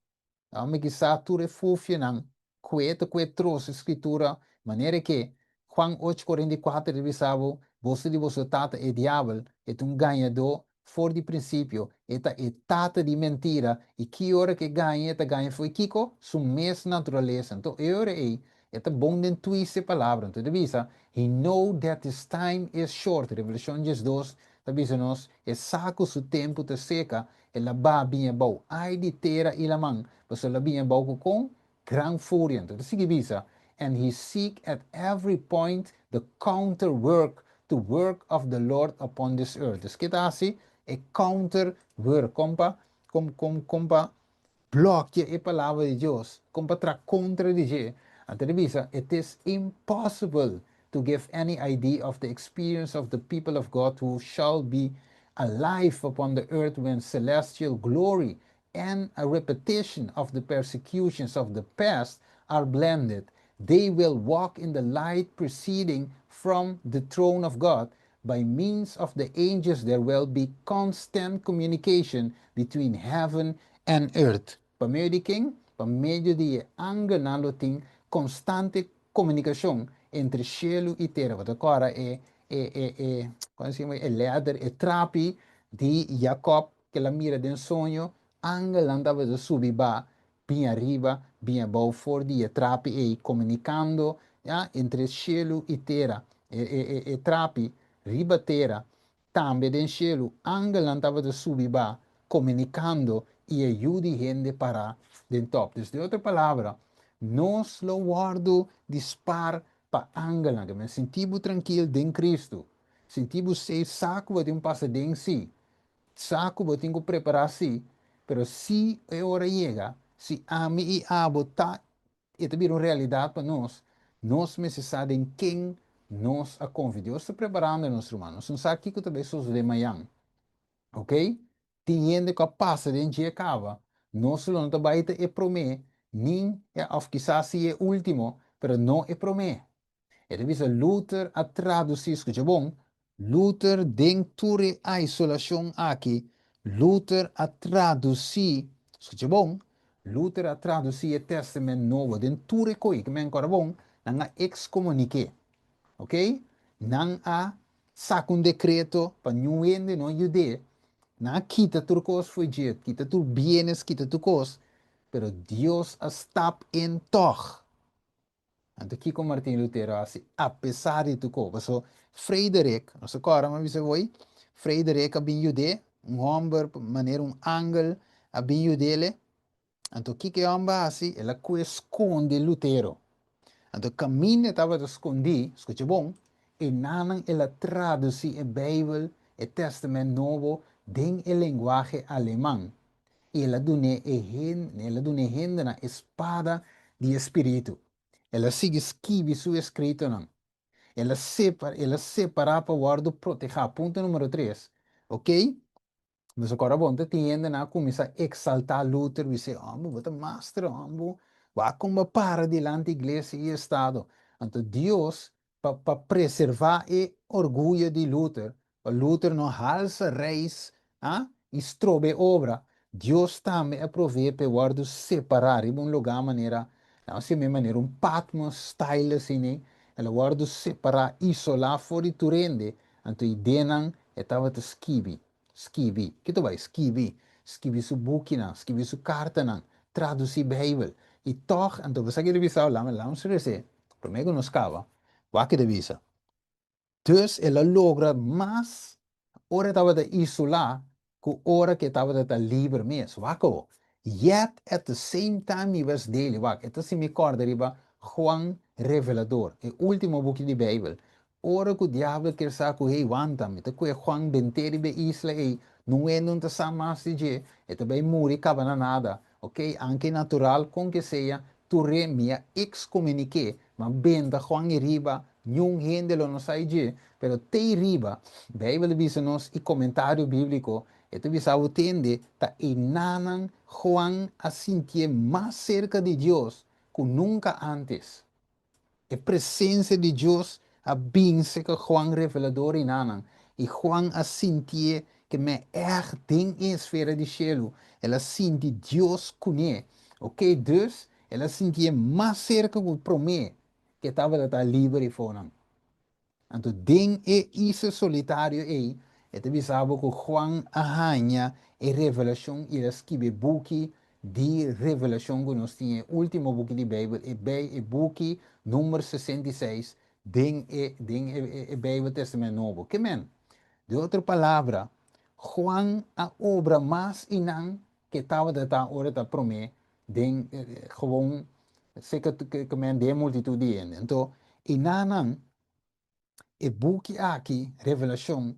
Awor mi sa tur e fufianan kue ta kue trosa e Skritura manera ke Juan 8:44 ta bisa bo, Boso di boso tata e diabel, e ta un gañadó for di prinsipio, e ta e tata di mentira, i ki ora ku e gaña, e ta gaña fo'i kiko? Su mes naturalesa. Anto e ora ei e ta bon den twist e palabra. Anto e ta bisa, He know that his time is short. Revelashon 12 ta bisa nos, E sa ku su tempu ta seka, el a baha bin abou. Ai di tera i laman, pasobra el a bin abou ku kon? Gran furia. Anto ta sigui bisa, And he seek at every point the counter work to work of the Lord upon this earth. Dus ke ta hasi? E counter work. Kon pa, kon, kon, kon pa blòkia e palabra di Dios, kon pa traha kontra di dje. Anto ta bisa, It is impossible to give any idea of the experience of the people of God who shall be alive upon the earth when celestial glory and a repetition of the persecutions of the past are blended. They will walk in the light proceeding from the throne of God. By means of the angels there will be constant communication between heaven and earth. Pa medio di ken? Pa medio di e angelnan lo tin konstante komunikashon entre shelu i tera. Bo ta kòrda e e e e kon se yama e lèder, e trapi di Jakòb ku el a mira den soño, angelnan tabata subi ba bin ariba, bin abou for di e trapi ei, komunikando, ya, entre shelu i tera. E e e e trapi riba tera Tambe den shelu angelnan tabata subi ba komunikando i e Yu di hende pará den tòp. Dus den otro palabra, nos lo wòrdu di spar pa angelnan. Ke men sinti bo trankil den Kristu. Sinti bo safe, sa ku bo tin un pasa den sí, sa ku bo tin ku prepará sí, pero si e ora yega, si ami i abo ta E ta bira un realidat pa nos. Nos mester sa den ken nos a konfia. Dios ta preparando nos, ruman. Nos no sa kiko ta bai sosodé mañan. Ok? Tin hende ku a pasa den dje kaba. Nos lo no ta bai ta e promé, nin e òf kisas si e último, pero no e promé. E ta bisa Luther a traducí, scucha bon, Luther den tur e isolacion aki, Luther a traducí, scucha bon, Luther a traducí e Testament Nobo den tur e coi, ke men ancora bon, nan a excomuniké, ok? Nan a saca un decreto pa niun hende no yud'é, nan a kita tur cos fo'i dje, kita tur bienes, kita tur cos, pero Dios a stap in tog. Anto kiko Martin Lutero a hasi apesar di tur kos? Paso Frederik, nos ta kòrda mi a bisa hoy, Frederik a bin yud'é, un hòmber manera un angel a bin yud'é. Anto kiko e hòmber a hasi? El a kue skonde Lutero. Anto kaminda e tabata skondí, skucha bon, enanan el a tradusí e Beibel, e Tèstamènt Nobo, den e lenguahe aleman. I el a dun'é e el a dun'é hendenan e spada di e spiritu. El a sigui skibi su eskritonan. El a separa, el a separá pa wòrdu protehá. Punto número tres. Oké? Nos a kòrda bon, ta tin hendenan a kuminsá eksaltá Luther, bis'é, Hòmber, bo ta master, hòmber. Wak kon bo a para dilanti iglesia i estado. Anto Dios, pa pa preservá e orguyo di Luther, pa Luther no halsa reis, a, i stroba e obra, Dios tambe a proveé pa e wòrdu separá riba un lugá manera, nan a siña manera un Patmos style asina, el a wòrdu separá, isolá for di tur hende, anto i den nan e tabata skibi, skibi, ki ta bai skibi? Skibi su bukinan, skibi su kartanan, tradusí Beibel, i tòg, anto bo sa ki ta bisa, lama, lama sresé, promé ku nos kaba, wak ki ta bisa. Dus el a logra mas ora e tabata isolá ku ora ku e tabata ta liber mes. Wak awo. Yet at the same time he was daily. Wak, e ta hasi mi kòrda riba Juan Revelador, e último buki di Beibel. Ora ku diabel kier sa ku, hey, wanta, mi ta kue Juan bent'é riba e isla ei, nun hende no ta sa mas di dje, e ta bai muri kaba na nada. Oké, anke natural, kon ke sea, tur re mi a ekskomuniké. M'a benta Juan ei riba, niun hende lo no sa ei dje, pero te ei riba, Beibel ta bisa nos i komentario bíbliko, e ta bisa bo tende, ta einanan Juan a sintié mas serka di Dios ku nunka ántes. E presensia di Dios a bin serka Juan Revelador einanan, i Juan a sintié ke mei ègt den e esfera di shelu, el a sinti Dios kuné. Oké, dus, El a sintié mas serka ku promé ku e tabata ta liber i fonan. Anto den e isla solitario ei, e ta bisa bo ku Juan a haña e revelashon i el a skibi e buki di Revelashon ku nos tin, e último buki di Beibel, e bei e buki number 66 den e den e Beibel Tèstamènt Nobo. Ke men? Den otro palabra, Juan a obra mas i nan ku e tabata ta ora ta promé den gewoon seka ke men den e multitud di hende. Anto i nanan e buki aki, Revelashon,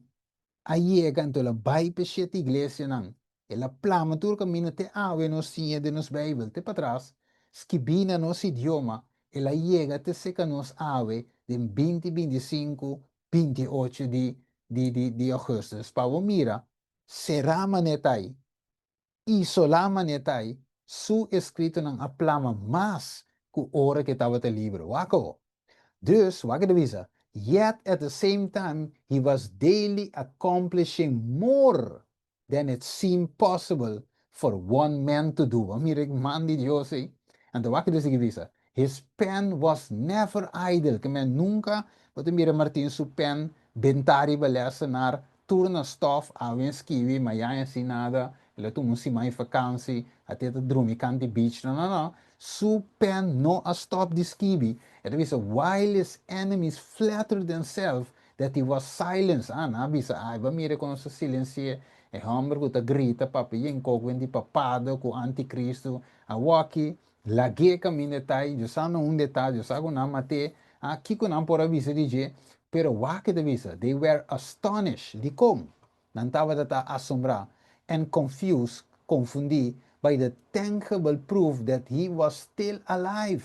a yega, anto el a bai p'e shete iglesianan, el a plama tur kaminda te awe nos siña den nos Beibel, te patras, skibí na nos idioma, el a yega te seka nos awe den binti 25, 28 di augustus. Pa bo mira, será manera ta ei. Isolá manera ta ei, su eskritonan a plama mas ku ora ku e tabata liber. Wak awo. Dus, wak e ta bisa, Yet at the same time he was daily accomplishing more than it seemed possible for one man to do. Bo a mira e man di Dios ei? Anto wak e ta sigui bisa, His pen was never idle. Ke men nunka bo ta mira Martin su pen bentá riba lèsenar Tur na stof awe skibi mañana sin nada, el a tuma un siman di vakansi, a te ta drumi kant di beach, no no no, su pen no a stop di skibi, e ta bisa while his enemies flattered themselves that he was silenced, ah nan a bisa ay bo a mira kon nos a silenci'e, e homber ku ta grita papia yen kok wen di papado ku anticristo, awoki Lag'é kaminda e ta ei, Dios sa na unda e ta, Dios sa ku nan mat'é, ah, kiko nan por a bisa di dje? Pero wak e ta bisa, they were astonished, dikon? Nan tabata ta asombrá, and confused, konfundí, by the tangible proof that he was still alive.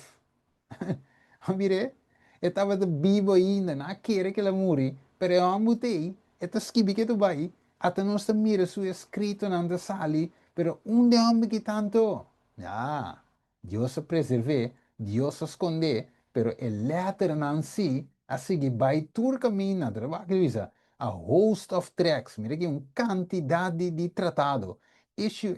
A mir'é? E tabata bibu ainda, nan a kere ku el a muri, pero e hòmber t'ei, e ta skibi ke ta bai, ata nos ta mira su eskritonan ta sali, pero unda e hòmber ki ta anto? Ya, Dios a preserv'é, Dios a skond'é, pero e lèternan sí a sigui bai tur kaminda. Ta wak di bisa, a host of tracts, mira aki un kantidat di di tratado, issue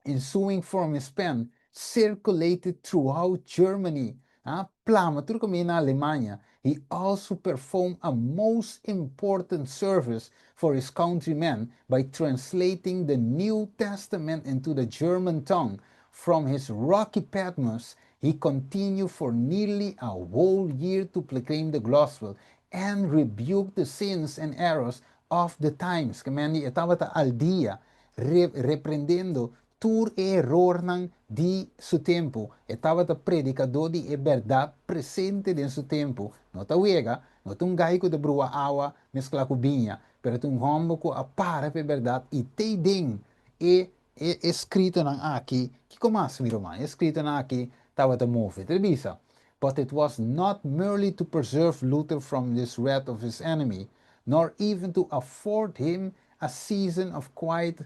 ensuing from his pen, circulated throughout Germany, a plama tur kaminda na Alemania. He also performed a most important service for his countrymen by translating the New Testament into the German tongue. From his rocky Patmos, he continued for nearly a whole year to proclaim the gospel and rebuke the sins and errors of the times. Ke men di e tabata al dia re reprendendo tur e erornan di su tempu. E tabata predikadó di e bèrdat presente den su tempu. No ta wega, no ta un gai ku ta brua awa mesklá ku biña, pero ta un hòmber ku a para pa e bèrdat i tei den e e eskritonan aki. Kiko mas, mi ruman? E eskritonan aki tabata move. Ta bisa, But it was not merely to preserve Luther from this wrath of his enemy, nor even to afford him a season of quiet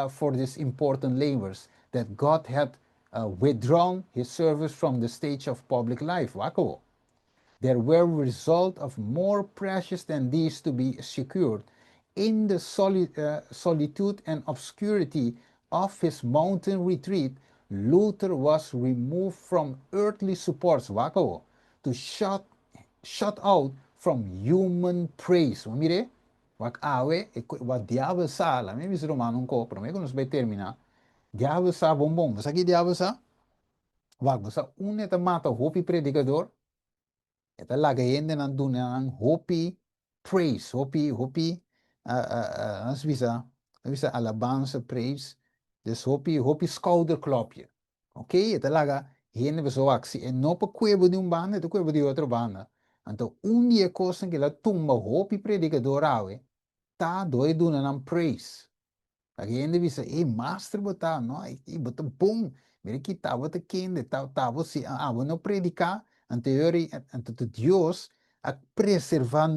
for these important labors, that God had withdrawn his service from the stage of public life. Wak awo. There were result of more precious than these to be secured in the solitude and obscurity of his mountain retreat. Luther was removed from earthly supports, wak awo, to shut, shut out from human praise. Bo mira e? Wak awe, e wak diabel sa, laat mi bisa ruman un ko, prome ku nos bai terminá. Diabel sa bon bon. Bo sa ki diabel sa? Wak, bo sa unda e ta mata hopi predikador? E ta laga hendenan duna nan hopi praise, hopi, hopi, nos bisa, nos bisa alabansa, praise, dus hopi, hopi skouderklopje. Ok, e ta laga hende pasobra wak, si e no por kue bo di un banda, e ta kue bo di otro banda. Anto un di e kosnan ku el a tumba hopi predikador awe ta dor e duna nan praise. Laga hende bisa, ey, master bo ta, no, ey, bo ta bon, mira ki ta bo ta kende, ta, ta bo si abo no prediká, Anto anto Dios a preservá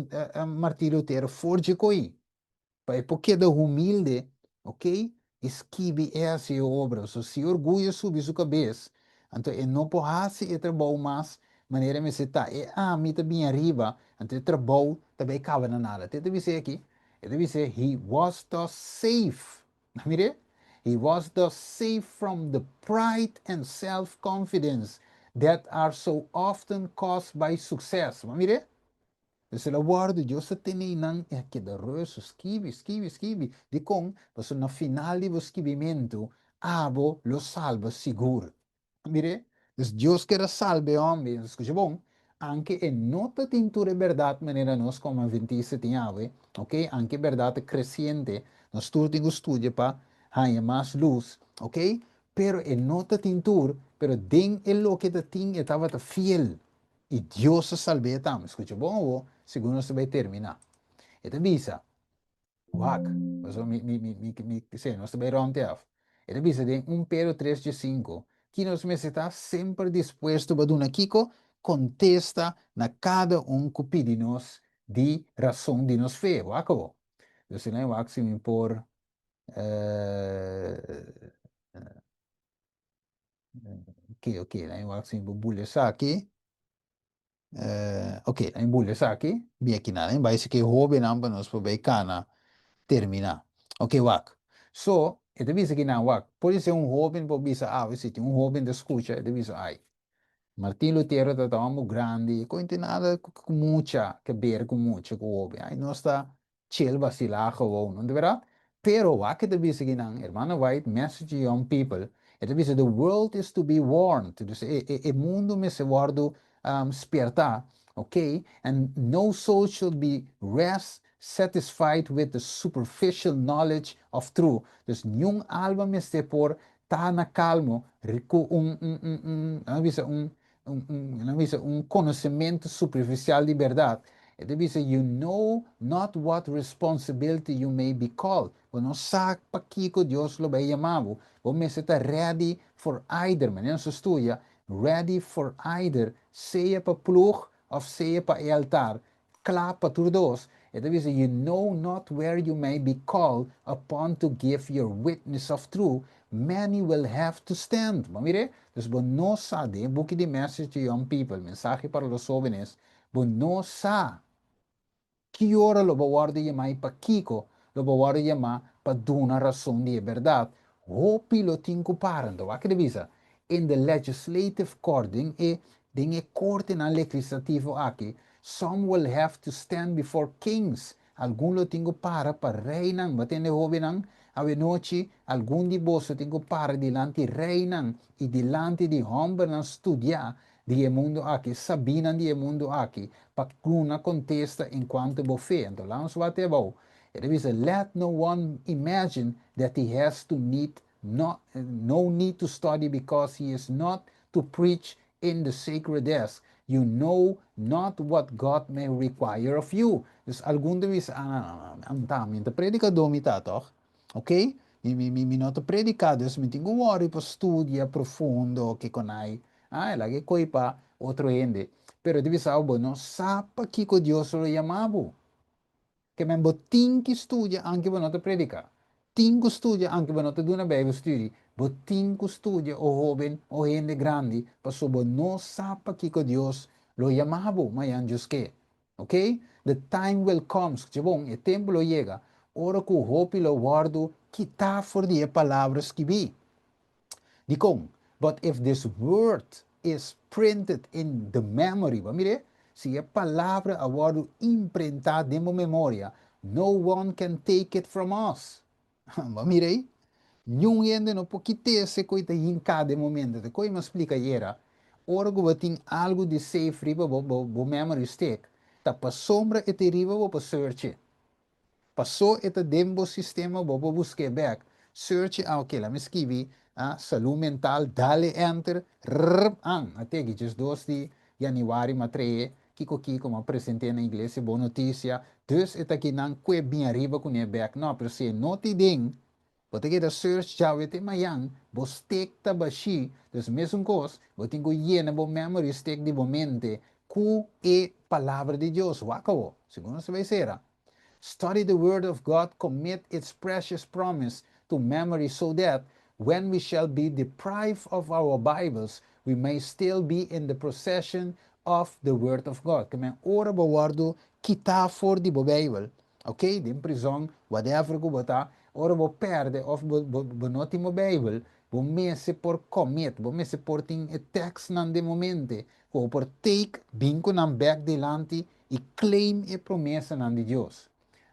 Martin Lutero for dje koi. Pa e por keda humilde, ok, i skibi e hasi e obra. So si orguyo subi su kabes, anto e no por hasi e trabou mas manera e mester ta. E ami ta bin ariba, anto e trabou ta bai kaba na nada. Te ta bis'é aki, e ta bis'é, He was thus safe. Na mir'é? He was thus safe from the pride and self-confidence that are so often caused by success. Bo a mir'é? Pues el a wòrdu, Dios ta tene einan i a keda reuso, skibi, skibi, skibi. Dikon? Pasobra na final di bo skibimentu, abo lo salba sigur. Mir'é? Dus Dios kier a salba e hòmber. Nos skucha bon, anke e no ta tin tur e bèrdat manera nos komo adventista tin awe, oke, anke e bèrdat ta kresiente, nos tur tin ku studia pa haña mas lus, oke, pero e no ta tin tur, pero den e loke e ta tin e tabata fiel. I Dios a salb'é tambe. Skucha bon awor, segun nos ta bai terminá. E ta bisa, wak, pasobra mi, mi, mi, mi, mi, sí, nos ta bai rònt e af. E ta bisa den 1 Pedro 3 diesinku, ki nos mester ta semper dispuesto pa duna kiko? Kontesta na kada un ku pidi nos di rason di nos fe. Wak awor. Dus si nan wak si mi por, Ok, ok, dan wak si bo bula esaki. Ok, dan bula esaki. Bi aki nan, bai si ke hobennan pa nos por bai kana termina. Ok, wak. So, e ta bisa ki nan wak. Por ser un hoben por bisa awe, si tin un hoben ta skucha, e ta bisa ai. Martin Lutero ta ta homber grandi, e kointi nada ku mucha, ke ber ku mucha ku hoben. Ai, nos ta Chill vacilá gewoon, no ta berdad? Pero wak e ta bisa kinan, Hermana White message to young people, e ta bisa the world is to be warned, dus e e e mundo mester wordo spiertá, ok, and no soul should be rest satisfied with the superficial knowledge of truth, dus niun alma mester por ta na calmo cu un un un un, nan a bisa un un, un, nan bisa un konosementu superfisial di bèrdat. E ta bisa, You know not what responsibility you may be called. Bo no sa pakiko Dios lo bai yama bo. Bo mester ta ready for either, manera nos a studia, ready for either, sea pa ploeg òf sea pa e altar, Kla pa tur dos, e ta bisa, You know not where you may be called upon to give your witness of truth, many will have to stand. Bo mira? Dus bo no sa, den e buki di Message to Young People, Mensaje para los Jóvenes, bo no sa ki ora lo bo wòrdu yamá i pakiko lo bo wòrdu yamá pa duna rason di e bèrdat. Hopi lo tin ku para. Anto wak e ta bisa, In the legislative court, den e den e kortenan legislativo aki, Some will have to stand before kings, algun lo tin ku para pa reinan. Bo a tende hóbennan? Awenochi algun di boso tin ku para dilanti reinan i dilanti di hòmbernan studiá di e mundu aki, sabínan di e mundu aki, pa duna kontesta enkuanto bo fe. Anto laga nos wak te abou. E ta bisa, Let no one imagine that he has to need no, no need to study because he is not to preach in the sacred desk, you know not what God may require of you. Dus algun ta bisa, ah, anta, mi ta predicador mi ta, toch? Ok? Mi, mi, mi, mi no ta predica, dus mi tin ku worry pa studia profundo, kikonai. Ah, el a ke koi pa otro hende. Pero ta bisa, bo no sa pakiko Dios lo yama bo. Ke men bo tin ki studia anke bo no ta prediká. Tin ku studia anke bo no ta duna Bijbelstudie. Bo tin ku studia, o hóben o hende grandi, paso bo no sa pakiko Dios lo yama bo mañan djuske. Ok? The time will come, skucha bon, e tempu lo yega, ora ku hopi lo wòrdu kitá for di e palabra skibí. Dikon? But if this word is printed in the memory, bo a mir'é? Si e palabra a wòrdu imprentá den bo memoria, no one can take it from us. Bo a mir'é? Niun hende no por kit'é esei ku e ta hinká den bo mente. Ta koe mi a splika ayera, ora ku bo tin algu di safe riba bo bo memory stick, ta pasobra e ta riba bo pa search'e. Paso e ta den bo sistema bo por busk'é bek. Search ah ok la mi skibi ah salú mental dale enter rrrp an a teki 12 di januari m'a trae kiko kiko m'a present'é na iglesia bon notisia dus e ta kinan kue bin ariba kuné bek no pero si e no tin den. Bo ta keda search djawe te mayan, bo stick ta bashí, dus mesun kos, bo tin ku yena bo memory stick di bo mente ku e Palabra di Dios. Wak awo, segun nos ta bai sera. Study the word of God, commit its precious promise to memory so that when we shall be deprived of our Bibles, we may still be in the possession of the word of God. Ke men ora bo wòrdu kitá for di bo Beibel, ok, den prizòn, whatever ku bo ta, ora bo pèrdè òf bo bo bo no tin bo Beibel, bo mester por commit, bo mester por tin e tèkstnan den bo mente ku bo por take bin ku nan bèk dilanti i claim e promesanan di Dios.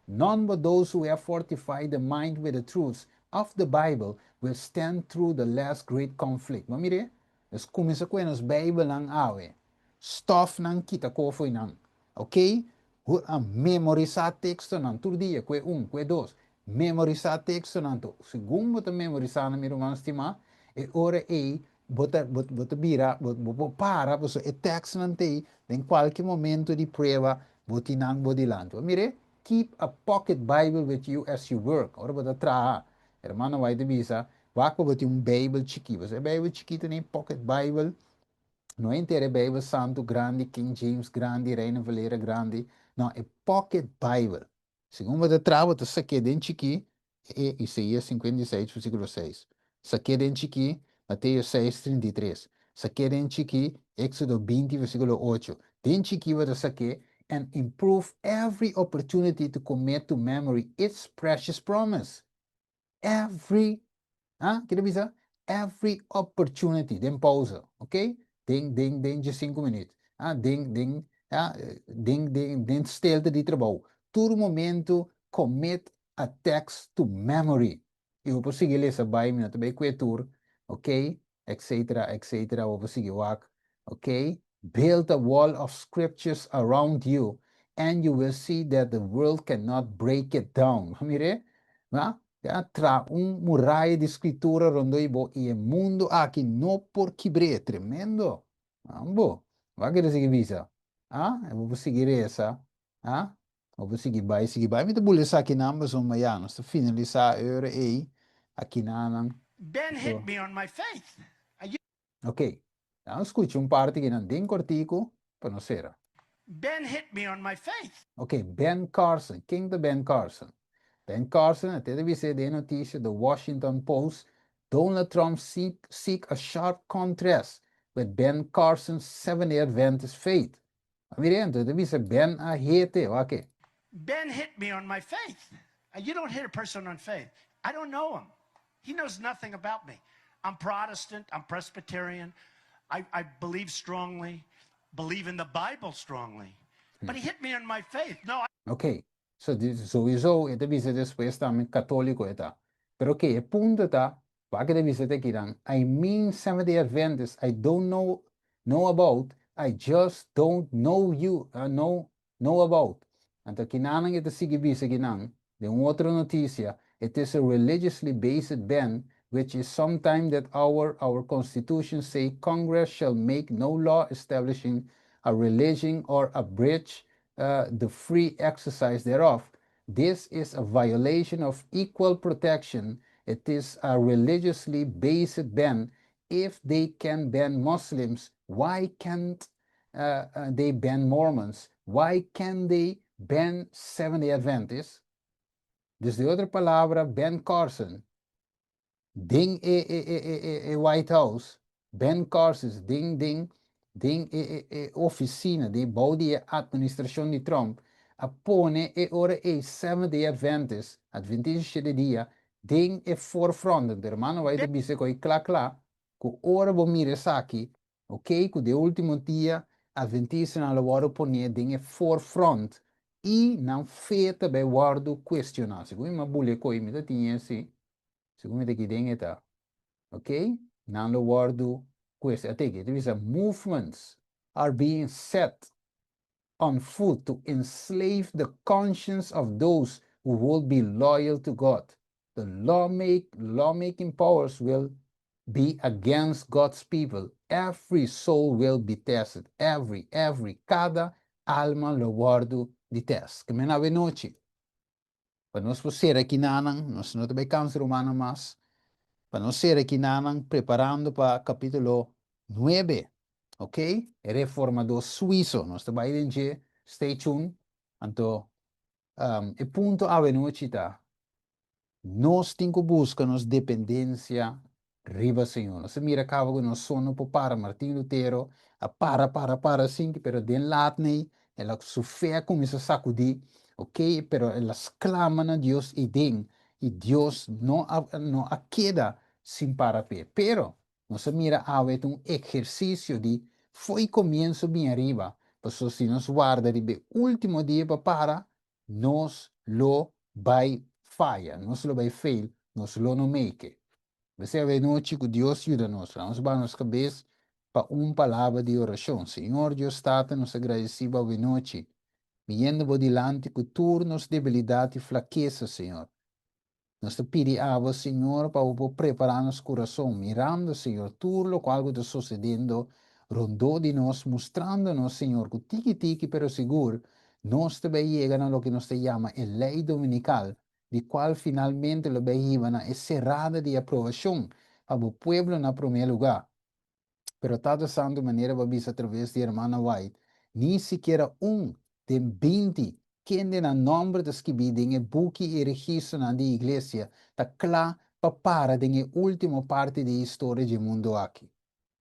None but those who have fortified the mind with the truths of the Bible will stand through the last great conflict. Bo a mir'é? Nos kuminsá ku e nos Beibelnan awe. Stòfnan kita kofo einan. Ok? Bo a memorisá tekstonan tur dia, ku e un, ku e dos. Memorisá tekstonan to. Segun bo ta memorisá nan, mi ruman stimá, e ora ei bo ta, bo, bo ta bira, bo, bo por para, pasobra e tekstnan ta ei, den kualke momento di prueba, bo tin nan bo dilanti. Bo a mir'é? Keep a pocket Bible with you as you work. Ora bo ta traha, Hermano White ta bisa, Wak pa bo tin un Beibel chikí. Pasobra e Beibel chikitu nei pocket Bible, no henter e Beibel Santu grandi, King James grandi, Reina Valera grandi, no, e pocket Bible. Segun bo ta traha bo ta sak'é den chikí, e Isaías 56 versíkulo 6. Sak'é den chikí, Mateo 6, 33. Sak'é den chikí, Éxodo 20 versíkulo 8. Den chikí bo ta sak'é, and improve every opportunity to commit to memory its precious promise. Every, ah, ki ta bisa? Every opportunity, den pausa, ok? Den, den, den dje sinku minuut, ah, den, den, ah, den, den, den stilte di trabou. Tur momento commit a text to memory. I bo por sigui lesa bai, mi no ta bai kue tur, ok? Etcetera, etcetera, bo por sigui wak, ok? Build a wall of scriptures around you and you will see that the world cannot break it down. Bo mir'é? Ma, ya, tra un muraya di scritura rondó di bo i e mundu aki no por kibr'é. Tremendo! Ambo! Wak e ta sigui bisa. Ah, e bo por sigui resa. Ah, bo por sigui bai, sigui bai. Mi ta bula esakinan pasobra ya, nos ta finalisá e ora ei akinanan. Ben hit me on my faith. Ok, nan skucha un parti ki nan den kortiku pa nos sera. Ben hit me on my faith. Ok, Ben Carson. Ken ta Ben Carson? Ben Carson a tende bis'é den e notisia The Washington Post, Donald Trump seek seek a sharp contrast with Ben Carson's Seventh-day Adventist faith. A mira anto, e ta bisa Ben a hete, wak e. Ben hit me on my faith. You don't hit a person on faith. I don't know him. He knows nothing about me. I'm Protestant, I'm Presbyterian, I, I believe strongly, believe in the Bible strongly. But he hit me on my faith. No, I. Ok, so di souiso e ta bisa despues tambe católico e ta. Pero ok, e punto ta, wak e ta bisa te kinan, I mean Seventh Day Adventist, I don't know know about, I just don't know you, know know about. Anto kinanan e ta sigui bisa kinan, den un otro noticia, It is a religiously based ban which is sometime that our our constitution say Congress shall make no law establishing a religion or abridge the free exercise thereof. This is a violation of equal protection. It is a religiously based ban. If they can ban Muslims, why can't they ban Mormons? Why can't they ban Seventh-day Adventists? Dus di otro palabra, Ben Carson den e e e e e e White House, Ben Carson den den den e e e oficina di bou di e administracion di Trump a pone e ora ei Seventh-day Adventist, Adventista Shete Dia, den e forefront. Anto hermano White a bisa cu ei cla cla cu ora bo mira esaki, Ok, ku den último dia Adventistanan lo wòrdu poné den e forefront i nan fe ta bai wòrdu kuestioná. Segun mi m'a buli e koi mi ta tin esi, segun mi ta ki den e ta. Ok, nan lo wòrdu kuestioná. At'e ki ta bisa movements are being set on foot to enslave the conscience of those who would be loyal to God. The lawmake, lawmaking powers will be against God's people. Every soul will be tested. Every, every, kada alma lo wòrdu di tèst. Ke men awe nochi. Pa nos por sera kinanan, nos no ta bai kansa rumannan mas, pa nos sera kinanan preparando pa kapítulo nuebe, ok? E reformadó suiso, nos ta bai den dje, stay tuned. Anto, e punto awenochi ta, Nos tin ku buska nos dependensia riba Señor. Nos a mira kaba ku nos so no por para. Martin Lutero a para, para, para sinti, pero den latnei el a su fe a kuminsá sakudí, ok, pero el a sklama na Dios eiden i Dios no a no a keda sin para p'e. Pero nos a mira awe ta un ehersisio di fo'i komienso bin ariba, pasobra si nos warda riba e último dia pa para, Nos lo bai faya, nos lo bai fail, nos lo no make it. P'esei awe nochi ku Dios yuda nos, laga nos baha nos kabes pa un palabra di orashon. Señor Dios Tata, nos ta gradisí Bo awe nochi, biniendo Bo dilanti ku tur nos debilidat i flakesa, Señor. Nos ta pidi abo, Señor, pa bo por prepará nos kurason, mirando, Señor, tur lokual ku ta sosediendo rondó di nos, mustrando nos, Señor, ku tiki tiki pero sigur nos ta bai yega na loke nos ta yama e lei dominikal, di kual finalmente lo bai hiba na e serada di aprobashon pa bo pueblo na promé lugá. Pero Tata Santu, manera bo a bisa atraves di Hermana White, ni sikiera un den 20 kende nan nòmber ta skibí den e buki i registronan di Iglesia ta kla pa para den e último parti di e historia dje mundu aki.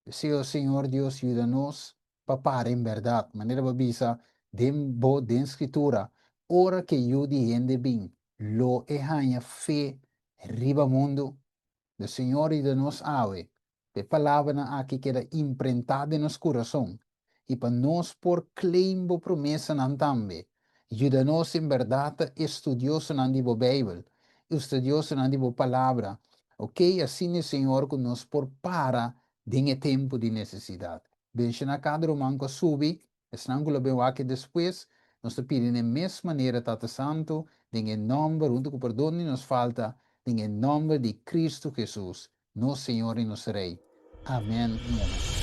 P'esei, o Señor Dios, yuda nos pa para en bèrdat, manera bo a bisa den bo den Skritura, ora ku e Yu di hende bin, lo e haña fe riba mundu? De Señor i de nos awe, pa e palabranan aki keda imprentá den nos kurason i pa nos por claim bo promesanan tambe. Yuda nos en bèrdat ta estudiosonan di bo Beibel, estudiosonan di bo Palabra, ok, asina Señor ku nos por para den e tempu di nesesidat. Benshoná kada ruman ku a subi Esnan ku lo bin wak despues, nos ta pidi na e mes manera, Tata Santu, den e nòmber, huntu ku perdon di nos falta, den e nòmber di Kristu Hesus, nos Señor i nos Rei. Amèn i amèn.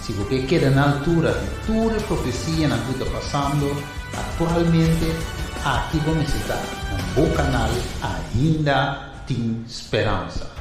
Si bo ke keda na altura di tur e profesianan ku ta pasando aktualmente, aki bo mester ta na bo kanal Ainda Tin Speransa.